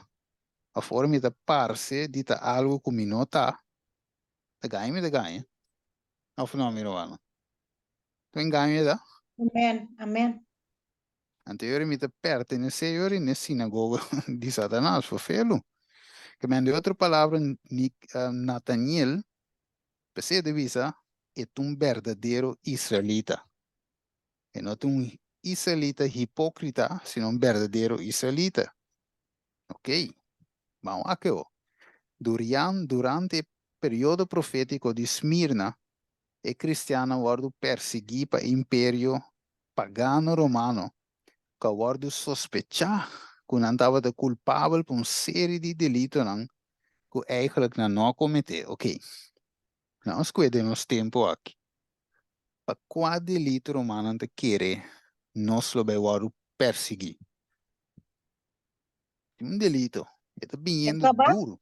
òf ora mi ta parse di ta algu ku mi no ta, ta gaña mi ta gaña. Òf no, mi rumannan? Tu engaño e ta?
Amen, amen.
Anto yori mi ta pertenesé yori n'e sinagoga di Satanas, fofelu. Ke men di otro palabra, ni, Nataniel, p'esei e ta bisa, e ta un berdadero israelita. E no ta un israelita hipókrita, sino un berdadero israelita. Ok, ban wak e ho. Durian, durante e periodo profétiko di Smirna, e kristiannan wòrdu persiguí pa e imperio pagano romano, ku a wòrdu sospechá ku nan tabata kulpabel pa un seri di delitonan ku eigentlik nan no a kometé. Ok, nos kue den nos tempu aki. Pa kua delito romanonan ta kere nos lo bai wòrdu persiguí? Tin un delito, e ta biniendo duru.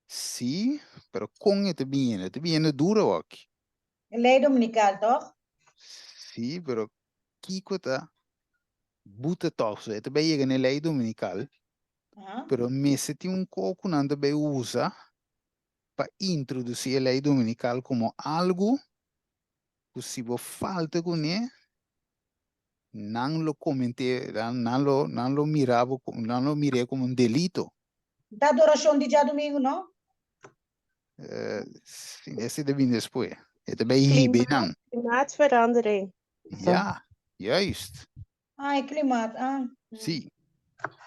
Sí, pero kon e ta biniendo? E ta biniendo duru awaki.
E lei dominikal, tòg?
Sí, pero kiko ta buta tòg? So, e ta bai yega na e lei dominikal, pero mester tin un kos ku nan ta bai usa. pa introdusí e lei dominikal komo algu ku si bo falta kuné, nan lo koment'é, nan lo nan lo mira bo nan lo mir'é komo un delito.
Ta adorashon di djadumingu, no?
Si, esei ta bini despues. E ta bai hiba nan.
Klimaatverandering.
Ja, juist.
Ah, e klimaat, ah.
Sí.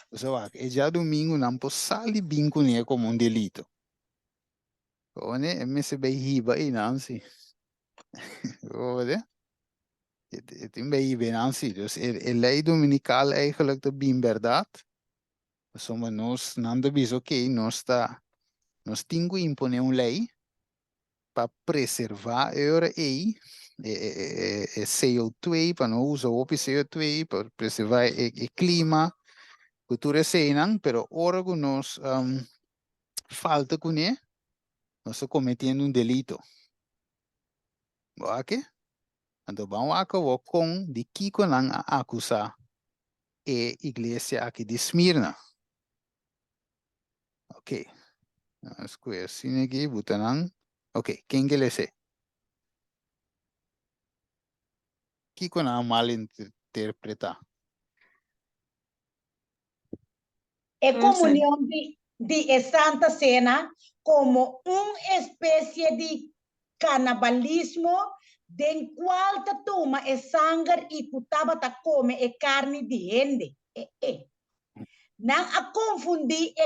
Pasobra wak, e djadumingu nan por sali bin kuné komo un delito. One, e mester bai hiba einan sí. Hoor E tin bai hiba einan sí. Dus e, e lei dominikal eigenlijk ta bin bèrdat. Pasobra nos, nan ta bisa oké, nos ta, nos tin ku imponé un lei pa preservá e ora ei e, e, e, e CO2, pa no usa hopi CO2, pa preservá e, e klima, ku tur eseinan, pero ora ku nos um, falta kuné, nos ta kometiendo un delito. Bo wak? Anto ban wak awor kon di kiko nan a akusá e iglesia aki di Smirna. Ok. Nos kue asina aki, buta nan. Ok, ken ke les'é? Kiko nan a malinterpretá?
E komunion di di e Santa Sena komo un espesie di kanabalismo den kual ta tuma e sanger i ku tabata kome e karni di hende. E e. Nan a konfundí e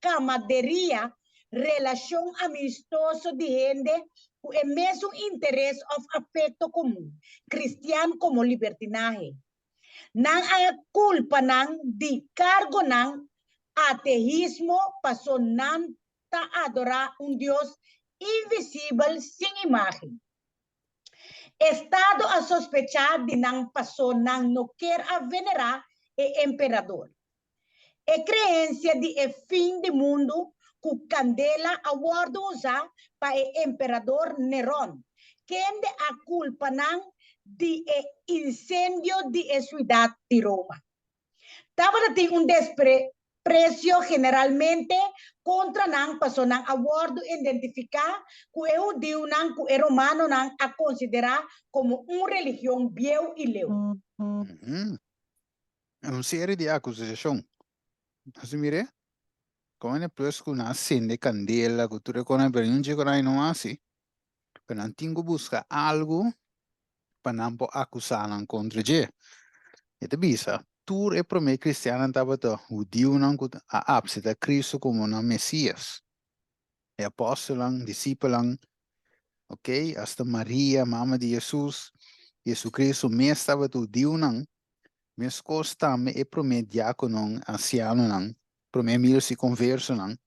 kamaderia, relashon amistoso di hende ku e mesun interes òf afekto komun, kristian komo libertinahe. Nan a kulpa nan di kargonan ateismo paso nan ta adorá un Dios invisibel sin imágen. Estado a sospechá di nan paso nan no kier a venerá e emperador. E creencia di e fin di mundu cu candela a wordo usa pa e emperador Neron, kende a culpa nan di e incendio di e ciudad di Roma. Tabata tin un desprecio generalmente contra nan paso nan a wordo identifica cu e hudiunan cu e romanonan a considera como un religion bieu y leu.
Un serie di akusashon. Nos a mir'é? Kon e plus ku nan a sende kandela ku tur e konan, pero niun dje konan no hasi. Pero nan tin ku buska algu pa nan por akusá nan kontra dje. E ta bisa, tur e promé kristiannan tabata hudiunan ku a apseptá Kristu komo nan Mesias. E apòstelnan, disipelnan, ok, asta Maria, mama di Hesus, Jesucristo mes tabata hudiunan, meskos tambe e promé diákonon, ansianonan, promé miles di konversonan.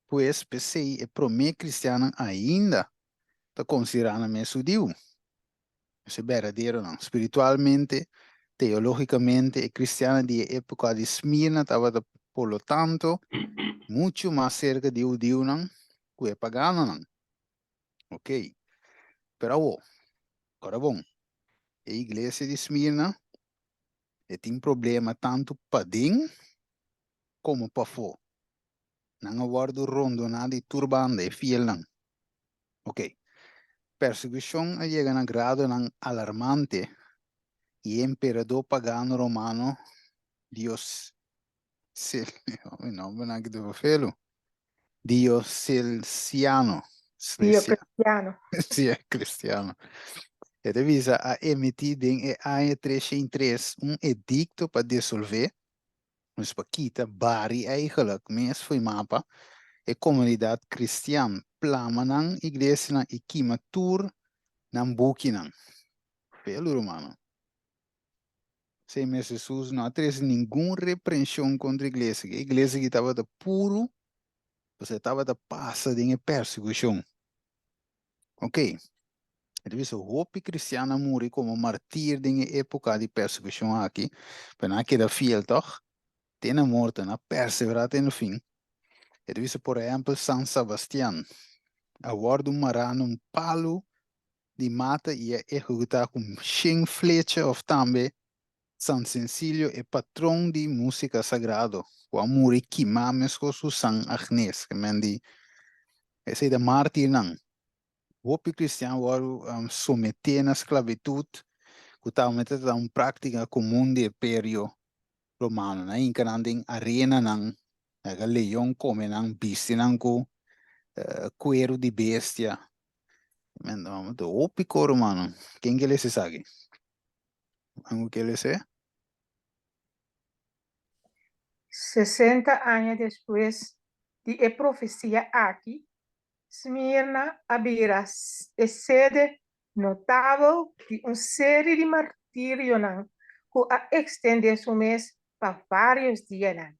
Pues, p'esei e promé kristiannan ainda ta konsiderá nan mes hudiu. Esei berdaderonan. Spiritualmente, teológikamente, e kristiannan di e époka di Smirna tabata por lo tanto muchu mas serka di e hudiunan ku e paganonan. Ok. Pero awor, ora bon, e iglesia di Smirna e tin problema tantu paden komo pafó. Nan a wòrdu rondoná di tur banda, e fielnan. Ok. Persekushon a yega na gradonan alarmante i e emperadó pagano romano Dios Mi nombernan aki ta vervelu. Diocelciano.
Diocleciano.
Sí, cristiano. E ta bisa a emití den e aña 303 un edicto pa disolvé, dus pa kita, bari eigenlijk mes fo'i mapa, e komunidat cristian, plama nan iglesianan i kima tur nan bukinan. Velu, rumannan. Esei mes Hesus no a trese ningun reprenshon kontra iglesia. E iglesia aki tabata puru, pasobra e tabata pasa den e persekushon. Ok, e ta bisa hopi kristian a muri komo martir den e époka di persekushon aki, pero nan a keda fiel tòg, te na morto, nan a perseverá te na fin. E ta bisa por ehèmpel San Sabastian a wòrdu mará na un palu di mata i a ehekutá ku shen flecha òf tambe San Cecilio e patron di músika sagrado ku a muri kimá meskos ku San Agnes ke men di. Esei ta mártirnan. Hopi kristian wòrdu someté na sklabitut, ku tabata ta un práktika komun di e Imperio Romano. Nan hinka nan den arenanan, laga leon kome nan, bisti nan ku kueru di bestia. Hopi kos, rumannan. Ken ke lesa esaki? Algu ke lesa?
60 aña despues di e profesia aki, Smirna a bira e sede notabel di un seri di martirionan ku a ekstendé su mes pa vários dianan.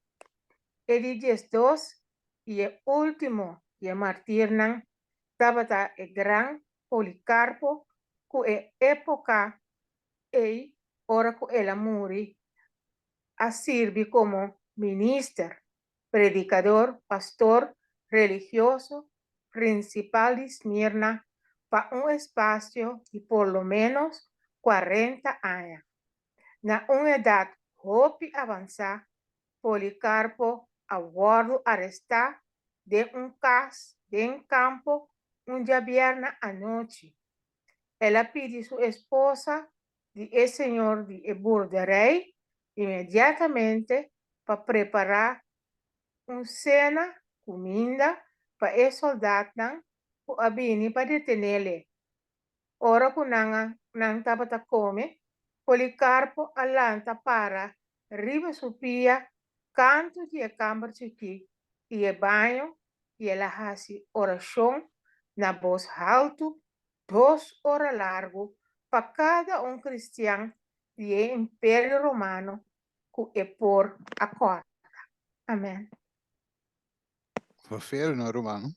E di 12 i e último di e martirnan tabata e gran Policarpo ku e époka ei ora ku el a muri a sirbi komo minister, predikador, pastor religioso prinsipal di Smirna pa un espasio di por lo ménos 40 aña. Na un edat hopi avansá, Policarpo a wòrdu arestá den un kas den kampo un djabièrnè anochi. El a pidi su esposa di e señor di e boerderij inmediatamente pa prepará un sena, kuminda, pa e sòldatnan ku a bini pa detenele. Ora ku nan a nan tabata kome, Policarpo a lanta para riba su pia kantu di e kamber chikí i e baño i el a hasi orashon na bos haltu 2 ora largu pa kada un kristian di e Imperio Romano ku e por a kòrda. Amèn.
Vervelend no ruman.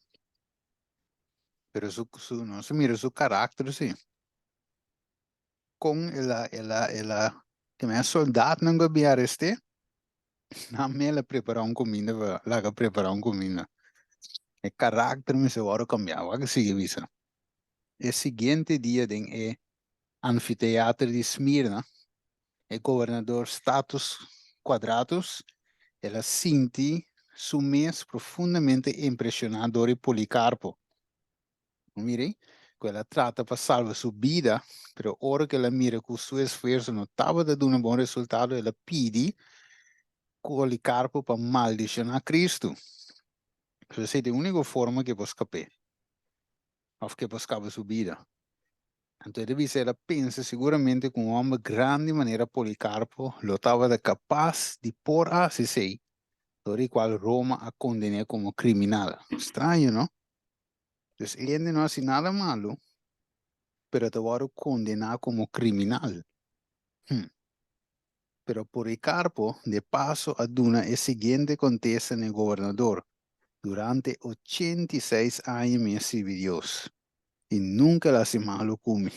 Pero su su nos a mira su karakter si. Kon el a el a el a ke men soldatnan ku a bin arest'é nan mes el a prepará un kuminda pa laga prepará un kuminda. E karakter mester wòrdu kambiá. Wak a sigui bisa. E siguiente dia den e anfiteater di Smirna, e gobernador Status Quadratus el a sinti su mes profundamente impresioná dor di Policarpo. Mira, ku el a trata pa salba su bida, pero ora ku el a mira ku su esfuerso no tabata duna bon resultado, el a pidi Policarpo pa maldishoná Cristo. Esei ta e úniko forma ku e por skap'é. Òf ke por skapa su bida. Anto e ta bisa el a pensa seguramente ku un hòmber grandi manera Policarpo lo tabata kapas di por hasi esei, dor di kual Roma a konden'é komo kriminal. Straño, no? Dus e hende no hasi nada malu, pero e ta wòrdu kondená komo kriminal. Hm. Pero Policarpo de paso a duna e siguiente kontesta na e gobernador, Durante 86 aña mi a sirbi Dios, i nunka el a hasi malu ku mi.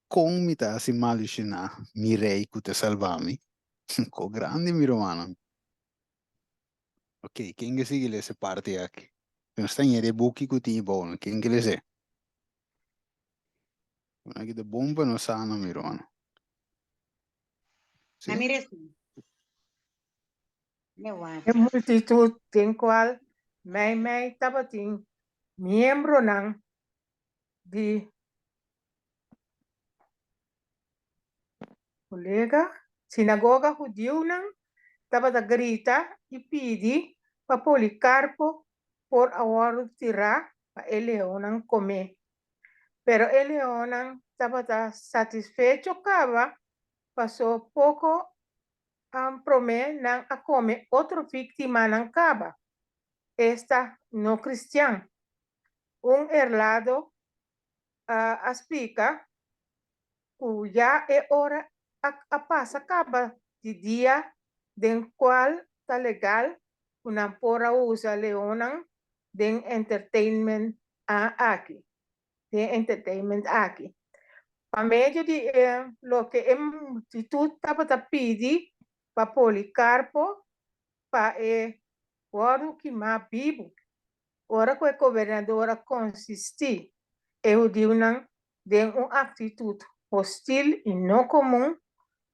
Kon mi ta hasi maldishoná mi Rei ku ta salba mi? Ko grandi, mi rumannan! Ok, ken ke sigui lesa e parti aki? Nos ta ña de buki ku tin bou, no? Ken ke lesa? Aki ta bon pa nos sa, no, mi rumannan?
Na mi resa. Me wak.
E multitut den kual meimei tabatin miembronan di kolega sinagoga hudiunan tabata grita i pidi pa Policarpo por a wòrdu tirá pa e leonnan kom'é. Pero e leonnan tabata satisfecho kaba pasó poko promé nan a kome otro víktimanan kaba, esta no kristian. Un erlado a splika ku ya e ora a pasa kaba di dia den kual ta legal ku nan por a usa leonnan den entertainment aki, den entertainment aki. Pa medio di e loke e multitut tabata pidi pa Policarpo pa e wòrdu kimá bibu. Ora ku e gobernador a konsistí e hudiunan den un aktitut hostil i no komun,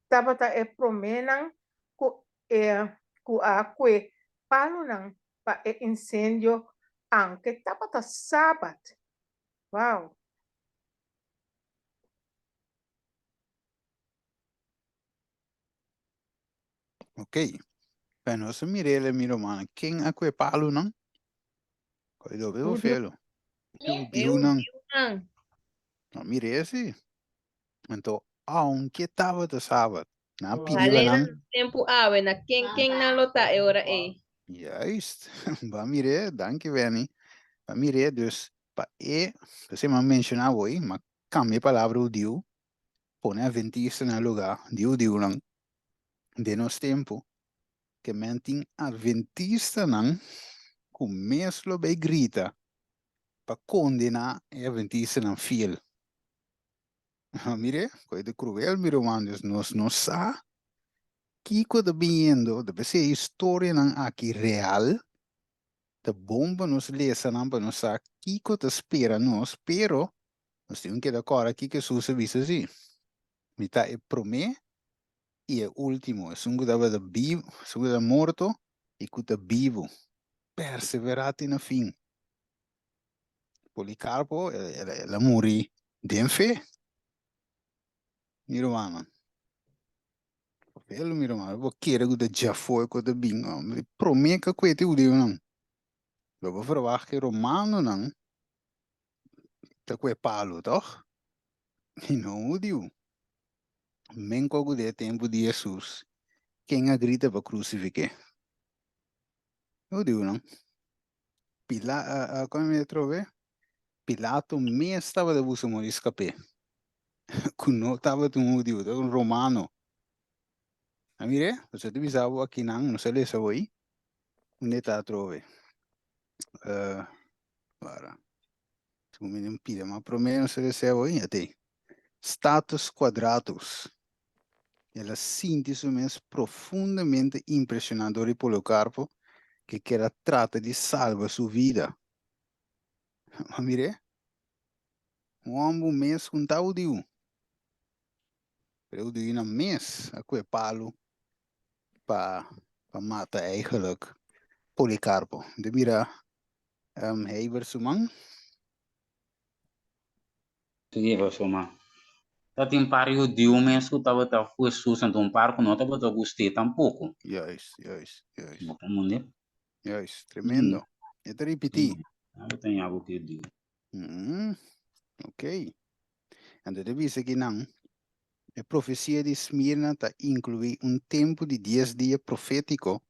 tabata e proménan ku e ku a kue palunan pa e insendio. Aunke tabata sabat. Wow!
Ok. Bueno, nos a mir'é mi rumannan. Ken a kue palunan? Koi dobe bo felo. E hudiunan. No mir'é si. Anto, aunke tabata sabat, nan a pidi pa nan.
Tempu awe, na ken ken nan lo ta e ora ei?
Juist. Ba mir'é, danki Benny. Ba mir'é, dus pa e, p'esei mi a menshoná awor, mi a kambia e palabra hudiu, pone adventista na lugá di hudiunan den nos tempu, ke men tin adventistanan ku mes lo bai grita pa kondená e adventistanan fiel. Mire, koe ta kruel mi ruman, dus nos no sa kiko ta biniendo, ta p'esei e historianan aki real, ta bon pa nos lesa nan pa nos sa kiko ta spera nos, pero nos tin ku keda kòrda kiko Hesus a bisa si, Mi ta e promé i e último, esun ku tabata bibu, esun ku ta morto i ku ta bibu. Perseverá te na fin. Policarpo, el a muri den fe. Mi rumannan, papel mi ruman, bo kere ku ta djafó e ku ta bin, promé ku a kuete hudiunan. Lo bo verwagt ku e romanonan ta kue palu, tòg? I no hudiu. Men ku den e tempu di Hesus, ken a grita pa krusifik'é? Hudiunan. Pila, kon mi atrobe? Pilato mes tabata buska moda di skap'é, ku no tabata un hudiu, tabata un romano. A mir'é, pasobra ta bisa bo akinan, nos a lesa hoy, unda e ta atrobe. Para. Segun mi den pida, ma promé nos a lesa hoy, atei. Status quadratus. El a sinti su mes profundamente impresioná dor di Policarpo, ke ker a trata di salba su vida. Ma mir'é, un hòmber mes ku n'ta hudiu, pero e hudiunan mes a kue palu pa pa mata eigenlijk Policarpo. Bo ta mira Heber su man.
Sí, pasobra tabatin un par di hudiu mes ku tabata ku Hesus, anto un par ku no tabata gust'é tampoko.
Juist, juist, juist.
Bo ta mund'é?
Juist, tremendo. E ta ripití.
Tabata ñabu ku hudiu.
Ok. Anto ta bisa ki nan, e profesia di Smirna ta inkluí un tempu di dies dia profétiko,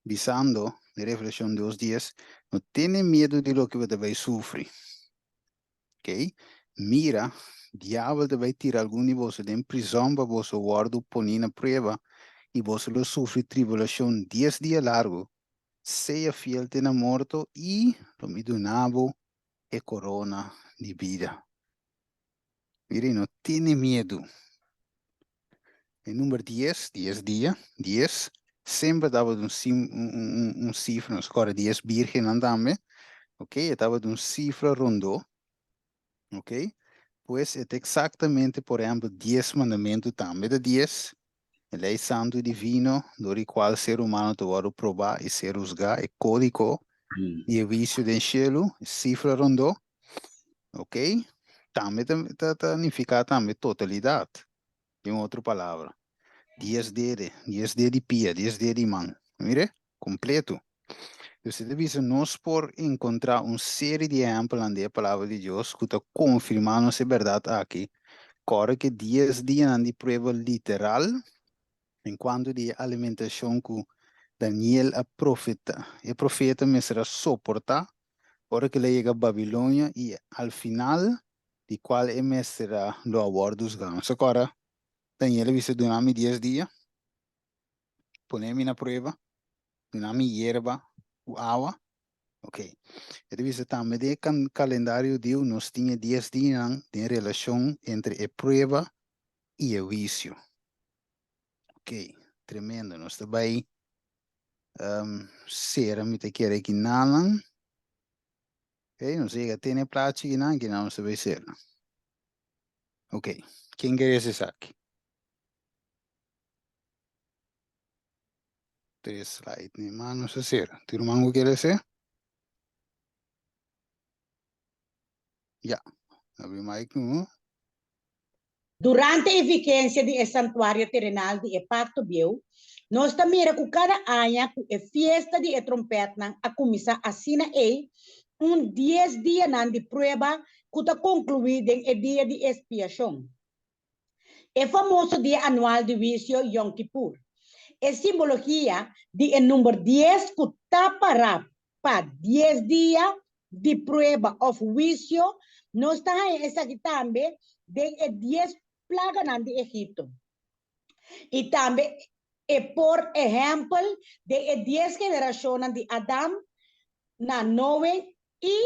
bisando, den Revelashon dos dies, No tene miedu di loke bo ta bai sufri. Ok, mira, diabel ta bai tira algun di boso den prizòn pa boso wòrdu poní na prueba, i boso lo sufri tribulashon dies dia largu. Sea fiel te na morto, i lo mi duna bo e korona di bida. Mira, i no tene miedu. E number dies, dies dia, dies, semper tabata un sim, un, un, un sifra, nos kòrda dies bírgennan tambe, ok, e tabata un sifra rondó, ok, pues e ta eksaktamente, por ehèmpel, dies mandamentu tambe ta dies, e lei santu i divino dor di kual ser humano ta wòrdu probá i ser husgá, e kódigo di e huisio den shelu, e sifra rondó, ok, tambe ta, ta, ta nifiká tambe totalidat. Den otro palabra, dies dede, dies dede di pia, dies dede di man. Mire, kompleto. Dus e ta bisa nos por enkontrá un seri di ehèmpelnan den e Palabra di Dios ku ta konfirmá nos e bèrdat aki. Kòrda ku e dies dianan di prueba literal en kuantu di e alimentashon ku Daniel a profeta, e profeta mester a soportá ora ku el a yega Babilonia i al final di kual e mester a lo a wòrdu husgá. Nos a kòrda Daniel a bisa, Duna mi dies dia, pone mi na prueba, duna mi yerba ku awa. Ok. E ta bisa tambe den e kalendario hudiu nos tin e dies dianan den relashon entre e prueba i e huisio. Ok, tremendo. Nos ta bai sera mi ta kere kinanan. Ok, nos a yega tene plachi kinan, kinan nos ta bai sera. Ok, ken kere hasi esaki? Tres slide ni mas nos a sera. Tin ruman ku kere hasi? Ya. Abri mic nu.
Durante e vigensia di e santuario terenal di e Pakto Bieu, nos ta mira ku kada aña ku e Fiesta di e Trompètnan a kuminsá asina ei un dies dianan di prueba ku ta konkluí den e Dia di Ekspiashon, e famoso dia anual di huisio Yom Kippur. E simbologia di e number dies ku ta pará pa dies dia di prueba òf huisio, nos ta haña esaki tambe den e dies plaganan di Egipto. I tambe e por ehèmpel den e dies generashonnan di Adam na Noe i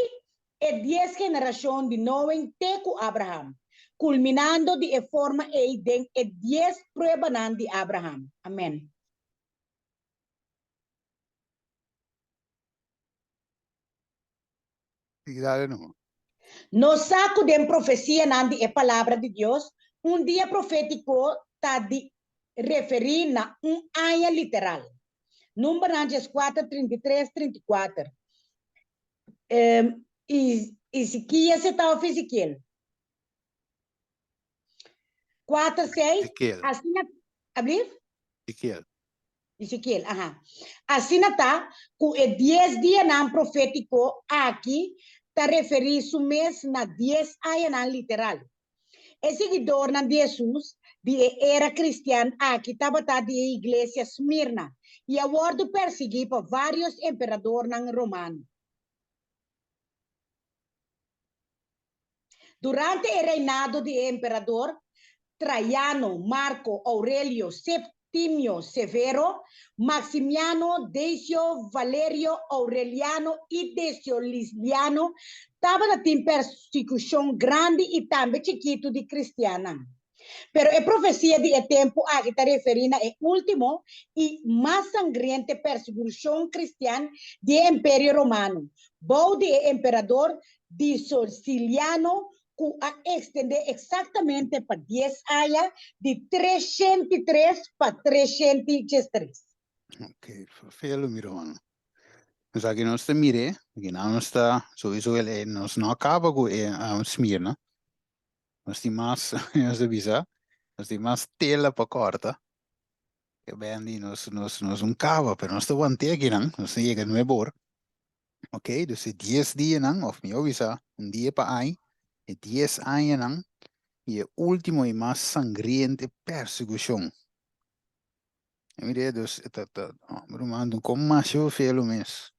e dies generashon di Noe te ku Abraham, kulminando di e forma ei den e dies pruebanan di Abraham. Amèn. Nos sa ku den profesianan di e Palabra di Dios, un dia profétiko ta di referí na un aña literal. Numbernan 14, 33, 34. Ezekias e ta òf Ezekiel? 4, 6.
Ezekiel.
Asina, ablief?
Ezekiel.
Ezekiel, aha. Asina ta ku e dies dianan profétiko aki ta referí su mes na dies añanan literal. E siguidornan di Hesus di e era kristian aki tabata di e iglesia Smirna i a wòrdu persiguí pa vários emperadornan romano. Durante e reinado di e emperador Traiano, Marco Aurelio, Septimio Severo, Maximiano, Decio Valerio, Aureliano i Decio Lisliano tabata tin persekushon grandi i tambe chikitu di kristiannan. Pero e profesia di e tempu aki ta referí na e último i mas sangriente persekushon kristian di e Imperio Romano, bou di e emperador Diocleciano ku a ekstendé eksaktamente pa dies aña, di 303 pa 313.
Ok, verveel mi ruman. Dus aki nos ta mir'é, aki nan nos ta, souiso el e, nos no a kaba ku e Smirna. Nos tin mas, nos ta bisa, nos tin mas tela pa kòrta. Ke bendi nos, nos, nos un kaba, pero nos ta want'é akinan, nos ta yega nuebe or. Ok, dus e dies dianan, òf mihó bisa, un dia pa aña, e dies añanan i e último i mas sangriente persekushon. E mira, dus e ta, ta, mi ruman, un kon masha felu mes.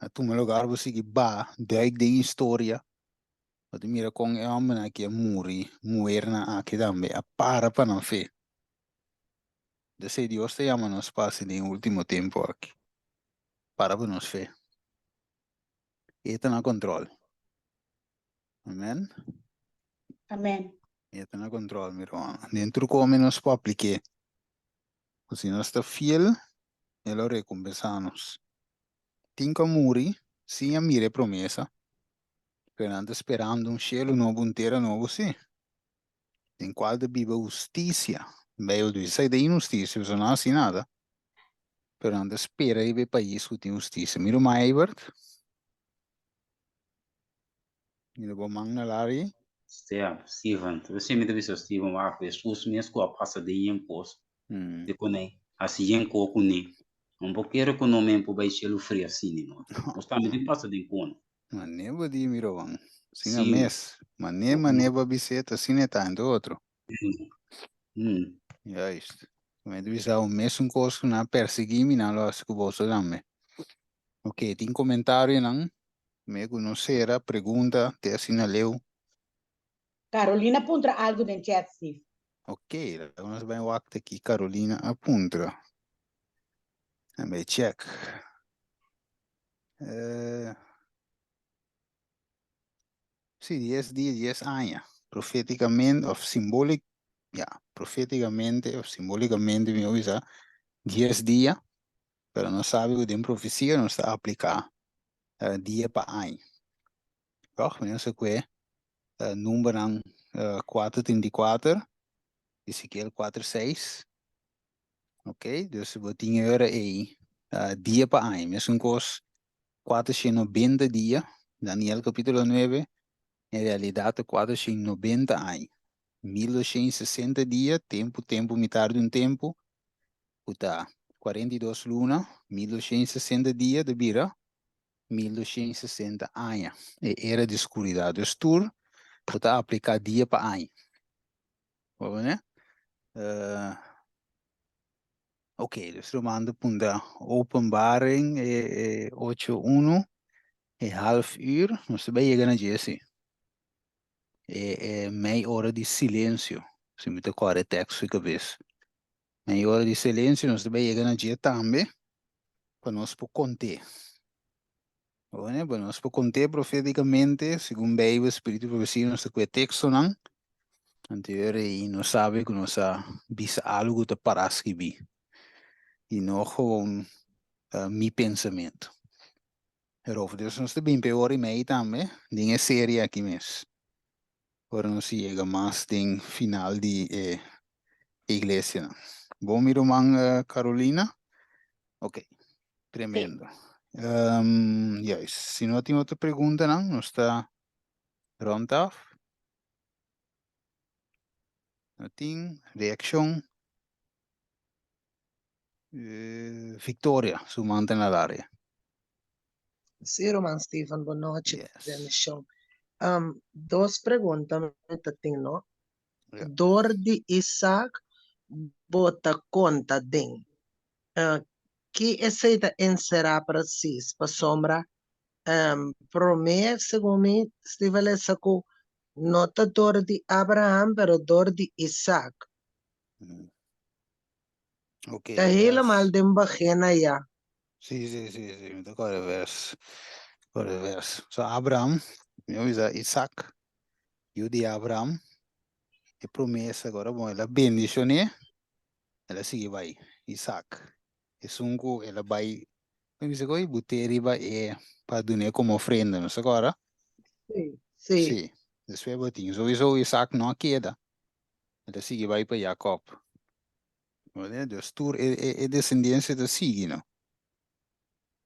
A tuma lugar bo sigui ba, duik den historia, Bo ta mira kon e hòmbernan aki a muri, muhernan aki tambe a para pa nan fe. Esei Dios ta yama nos pa hasi den e último tempu aki, para pa nos fe. E ta na kòntròl. Amèn.
Amèn.
E ta na kòntròl, mi rumannan. Den tur kome nos por aplik'é. Ku si nos ta fiel, E lo rekompensá nos. Tin ku a muri sin a mira e promesa, Pero nan ta sperando un shelu nobo, un tera nobo, sí, den cual ta biba husticia. Bijbel dice, esaki ta inhusticia, pasobra no haci nada. Pero nan ta spera riba e pais cu tin husticia. Mira un man Eibert. Mira bo man na lari.
Sea, Steven, ta besi mi ta bisa Steven wak Jesus mes ku a pasa den yen kos, di kuné hasi yen ko kuné, no por kere ku no men por bai shelu fri asina no. Nos tambe tin pasa den kono.
Mané bo di mi roban. Asina mes. Mané mané bo a bis'é ta asina e ta entre otro. Juist. Mi ta bisa bo mesun kos ku nan a persiguí mi nan lo hasi ku boso tambe. Ok, tin komentarionan? Me ku no sera pregunta te asina leu.
Carolina puntra algu den chat, Steve.
Ok, laga nos bai wak te ki Carolina a puntra. A bai check. Eh, sí, dies dia, dies aña. Proféticamente of simbólic, ja, proféticamente of simbólicamente mi bisa dies dia, pero nos sabe ku den profesia nos ta apliká eh, dia pa aña. Toch? Mi no sa kue eh, numbernan eh, 434, Ezekiel 46. Ok, dus bo tin e ora ei uh, dia pa aña. Mesun kos 490 dia, Daniel capítulo 9. En realidat ta 490 aña. 1260 dia, tempu, tempu, mitar di un tempu, ku ta 42 luna, 1260 dia ta bira 1260 aña. E era di skuridat. Dus tur bo ta apliká dia pa aña. Bo ne? Uh, ok, dus ruman ta puntra openbaring e, e 8.1 e half uur. Nos ta bai yega na dje si. E, e mei ora di silensio. Si mi ta kòrda e tekst fi kabes. Mei ora di silensio nos ta bai yega na dje tambe pa nos por kont'é. Bo pa nos por kont'é profétikamente segun Beibel, Spiritu di Profesia nos ta kue tekstonan. Anto e ora ei nos sabi ku nos a bisa algu ku ta pará skibí i no gewoon mi pensamentu. Erover dus nos ta bin pa e ora i mei tambe den e serie aki mes. Ora nos yega mas den final di e iglesianan. Bon mi ruman Carolina? Ok, tremendo. Um, juist, si no tin otro preguntanan, nos ta rond af. No tin reaccion. Eh, Victoria, su man ta na laria.
Sí, Roman Steven, bon nochi.
Yes.
Bendición. Um, dos pregunta mi ta tin, no?
Ja.
Dor di Isaac bo ta konta den. Uh, ki esei ta enserá precies? Pasobra um, promé, segun mi, Steven lesa ku no ta dor di Abraham, pero dor di Isaac.
Ok,
Ta helemaal
vers.
den begin aya.
Sí, sí, sí, sí, mi ta kòrda e vers. Kòrda e vers. So Abraham, mi a bisa Isaac, yu di Abraham, e promesa ku ora bon el a bendishoné, el a sigui bai. Isaac, esun ku el a bai, mi bisa ku but'é riba e pa dun'é komo ofrenda, no sa kòrda?
Sí, sí.
Sí, despues bo tin. Souiso Isaac no a keda. El a sigui bai pa Jacob. Dus tur e, e, e descendencia ta sigui, no?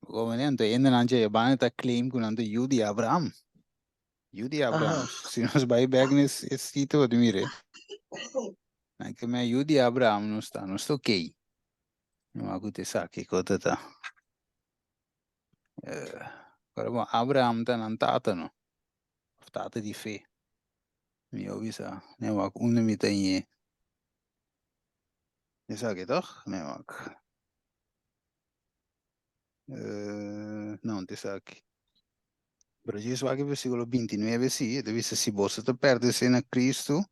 Como Anto hendenan dje banda ta claim ku nan ta yu di Abraham. Yu di Abraham.
Aha.
Si nos bai bek na e sitio, bo ta mira. Nan ke men yu di Abraham nos ta, nos ta okay. No a ku te sa kiko ta ta. Eh, pero bon, Abraham ta nan tata, no? Of tata di fe. Mi a bisa, nee wak, unda mi ta ñe. Esaki toch? Nee wak. Uh, no, te esaki. Pero djis wak e versículo 29 sí, e ta bisa si boso ta pertenece na Cristo,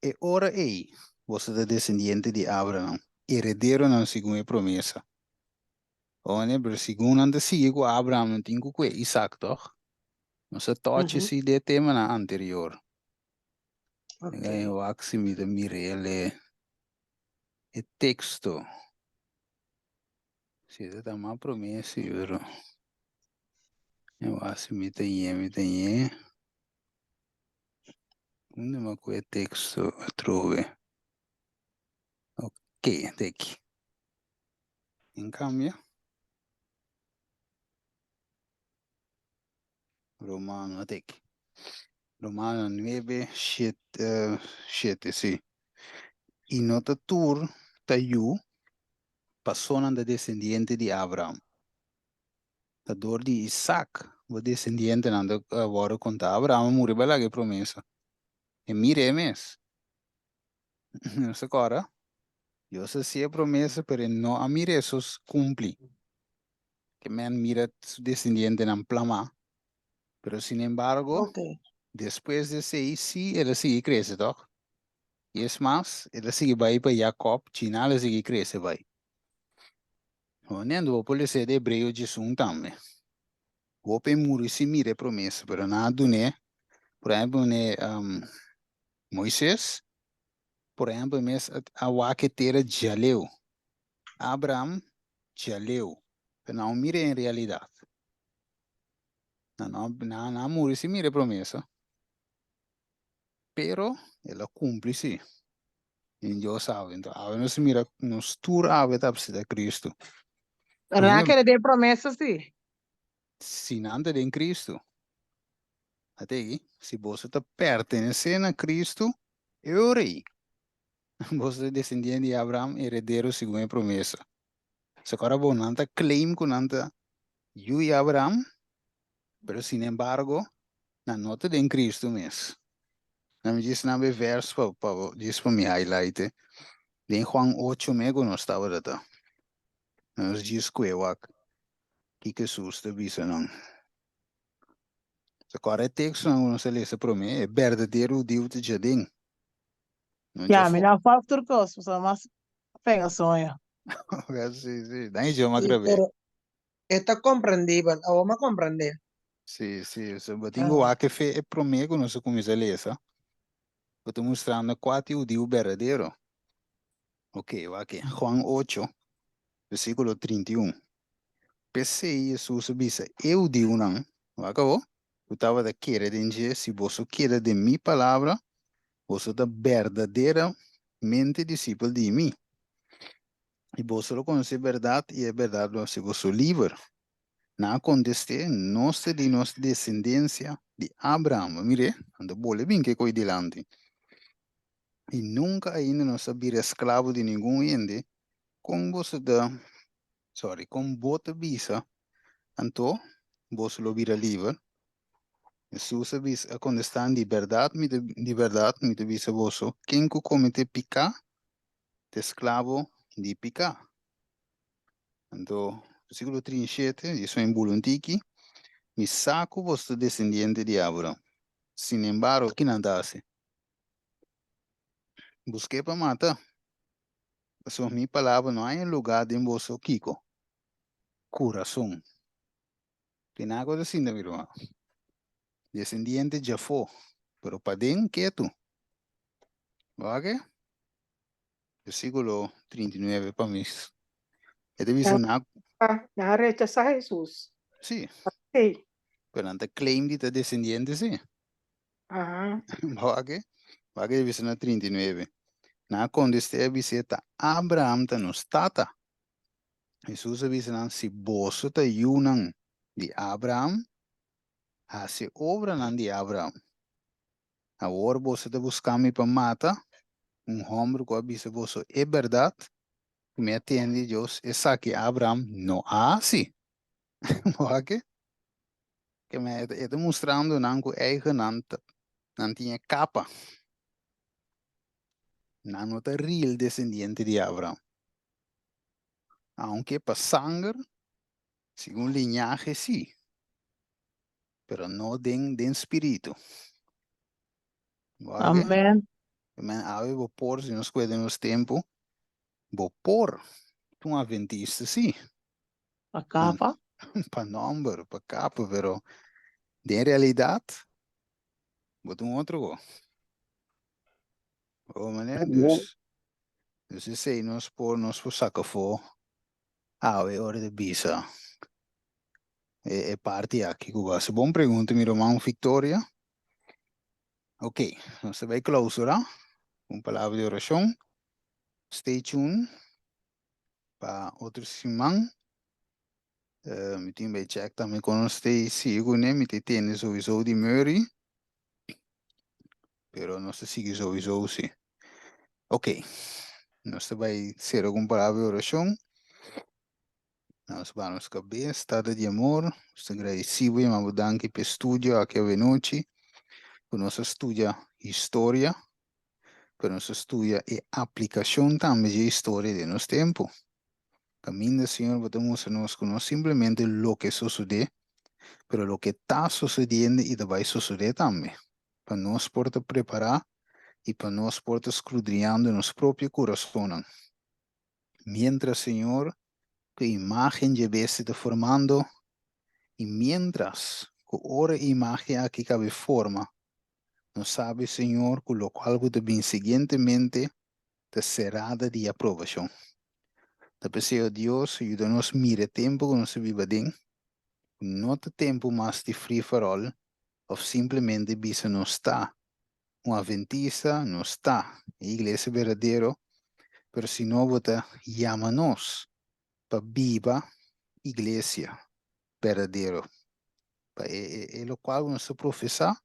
e ora ei boso ta descendiente di Abraham, herederonan segun e promesa. One, pero segun nan ta sigui ku Abraham, nan tin ku kue Isaac, toch? Nos a touch si de temanan anterior.
Ok.
Nega wak si mi ta mir'el e teksto. Si e ta mas promé si, pero wak si mi ta ñe, mi ta ñe. Unda mi a ku e teksto atrobe? Ok, te aki. En cambio, Romano, ate aki. Romano 9, 7, 7, sí. I no ta tur ta yu, paso nan ta descendiente di Abraham. Ta dor di Isaac bo descendientenan ta wòrdu kontá. Abraham a muri bai laga e promesa. E mira e mes. No se kòrda? Dios a hasi e promesa, pero e no a mira esos kumpli. Ke men mira su desendientenan plamá. Pero sin embargo,
Ok.
despues di esei sí el a sigui krese, tòg? I es mas, el a sigui bai pa Jakòb, djina el a sigui krese bai. Honen, bo por lesa de Hebreo 11 tambe. Hopi muri sin mira e promesa, pero nan a dun'é, por ehempel, ne um, Moises, por ehempel, mes a wak e tera djaleu. Abraham, djaleu. Pero nan a mira en realidat. Nan no, nan, nan a muri sin mira e promesa. Pero el a kumpli sí. I Dios sabe. Enton, awe nos mira, nos tur awe ta apsita Cristo.
Pero nan a kere den promesa sí.
Si nan ta den Cristo. At'ei, si boso ta pertenesé na Kristu, e ora ei, boso ta desendiente di Abraham, heredero segun e promesa. So ku ora bo nan ta claim ku nan ta yu di Abraham, pero sinembargo nan no ta den Kristu mes. Nan mi djis nan e vers pa pa djis pa mi highlight e. Den Juan ocho me ku nos tabata ta. Nos djis kue wak kiko Hesus ta bisa nan. So kòrda e tekstonan ku nos a lesa promé, e berdadero hudiu ta djaden. No
Ya, mi
djafó.
na faf tur kos, pasobra mas fenga soño.
Sí, sí, dan idioma
Sí,
grabé.
pero e ta komprendibel, awor mi a komprendé.
Sí, sí, so bo tin ku
Ah.
wak e fe e promé ku nos a kuminsá lesa, bo ta mustrando kua ta e hudiu berdadero. Ok, wak e, Juan ocho, versíkulo 31. P'esei Hesus a bisa e hudiunan, wak awor, ku tabata kere den dje, Si boso keda den mi palabra, boso ta berdaderamente disipel di mi. I boso lo konosé bèrdat, i e bèrdat lo hasi boso liber. Nan a kontest'é, Nos ta di nos desendensia di Abraham. Mir'é, nan ta bole bin ke ko'i dilanti. I nunka ainda nos a bira esklabo di ningun hende. Kon boso ta, sorry, kon bo ta bisa, anto boso lo bira liber? Hesus a bisa, a kontestá, Di bèrdat mi ta, di bèrdat mi ta bisa boso, ken ku kometé piká ta esklabo di piká. Anto, versíkulo 37, i esun e bula un tiki, Mi sa ku boso ta desendiente di Abraham. Sinembargo, ki nan ta hasi? Busk'é pa mata, pasobra mi palabra no haña lugá den boso kiko? Kurason. Tin algu ta sinta mi ruman. Desendiente djafó, pero paden ketu. Wak? Versíkulo 39 pa mi. E ta bisa
Nan
na.
nan a rechasá Hesus.
Sí.
Sí.
Pero nan ta claim di ta desendiente sí.
Aha.
Wak? Wak e ta bisa na 39. Nan a kontest'é a bis'é ta Abraham ta nos tata. Hesus a bisa nan, Si boso ta yunan di Abraham, hasi obranan di Abraham. Awor boso ta buska mi pa mata, un hòmber ku a bisa boso e bèrdat ku mi a tende di Dios, esaki Abraham no a hasi. Bo a ke? Ke men e ta mustrando nan ku eigen nan ta nan tin e kapa. Nan no ta real desendiente di Abraham. Aunke pa sanger, segun liñahe sí, pero no den den spiritu. Bo a ke?
Amen.
Men awe bo por, si nos kue den nos tempu, bo por ta un adventista sí.
Pa kapa.
Pa nòmber, pa kapa, pero den realidat bo ta un otro go. Oh, meneer, dus, dus esei nos por, nos por saka afó awe ora di bisa e, e parti aki ku base. Bon pregunta, mi ruman Victoria. Ok, nos ta bai clausura un palabra di orashon. Stay tuned pa otro siman. Uh, mi tin bai check tambe kon nos ta sigui kuné. Mi ta tende sowieso di Murray. Pero nos ta sigui sowieso sí. Ok, nos ta bai sera ku un palabra di orashon. Nos ba nos kabes, Tata di amor, nos ta gradisí bo i yama bo danki pa e studio aki awenochi, ku nos a studia historia, pero nos a studia e aplikashon tambe dje historia den nos tempu. Kaminda, Señor, bo ta mustra nos ku no simplemente loke sosodé, pero loke ta sosodiendo i ta bai sosodé tambe, pa nos por ta prepará i pa nos por ta skrudriñando nos propio kurasonnan. Miéntras, Señor, ku e imágen dje bestia ta formando, i miéntras ku ora e imágen aki kabe forma, nos sabi, Señor, ku lokual ku ta bin siguientemente ta serada di aprobashon. Ta p'esei, o Dios, yuda nos mira e tempu ku nos ta biba aden, ku no ta tempu mas di free for all òf simplemente bisa nos ta un adventista, nos ta e iglesia berdadero, pero sino bo ta yama nos pa biba iglesia berdadero, pa e, e, e lokual ku nos ta profesá.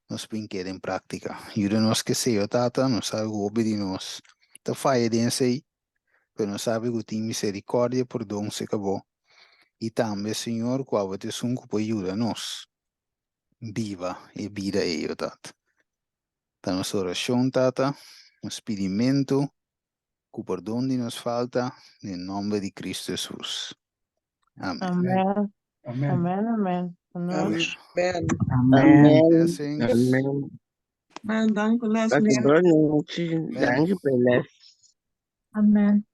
Nos bin keda den práktika. Yuda nos ke Señor Tata, nos sabe ku hopi di nos ta faya den esei, pero nos sabe ku tin miserikòrdia i pordon serka bo, i tambe, Señor, ku abo ta esun ku por yuda nos biba e bida ei, o Tata. Ta nos orashon, Tata, nos pidimentu, ku pordon di nos falta, den nòmber di Kristu Hesus. Amen.
Amen.
Amen.
Amen, amen. Amen.
Amen.
Amen.
Blessings.
Amen.
Amen. Dank u,
Dank
les.
u, boa noite.
Amen.
Dank u, les.
Amen.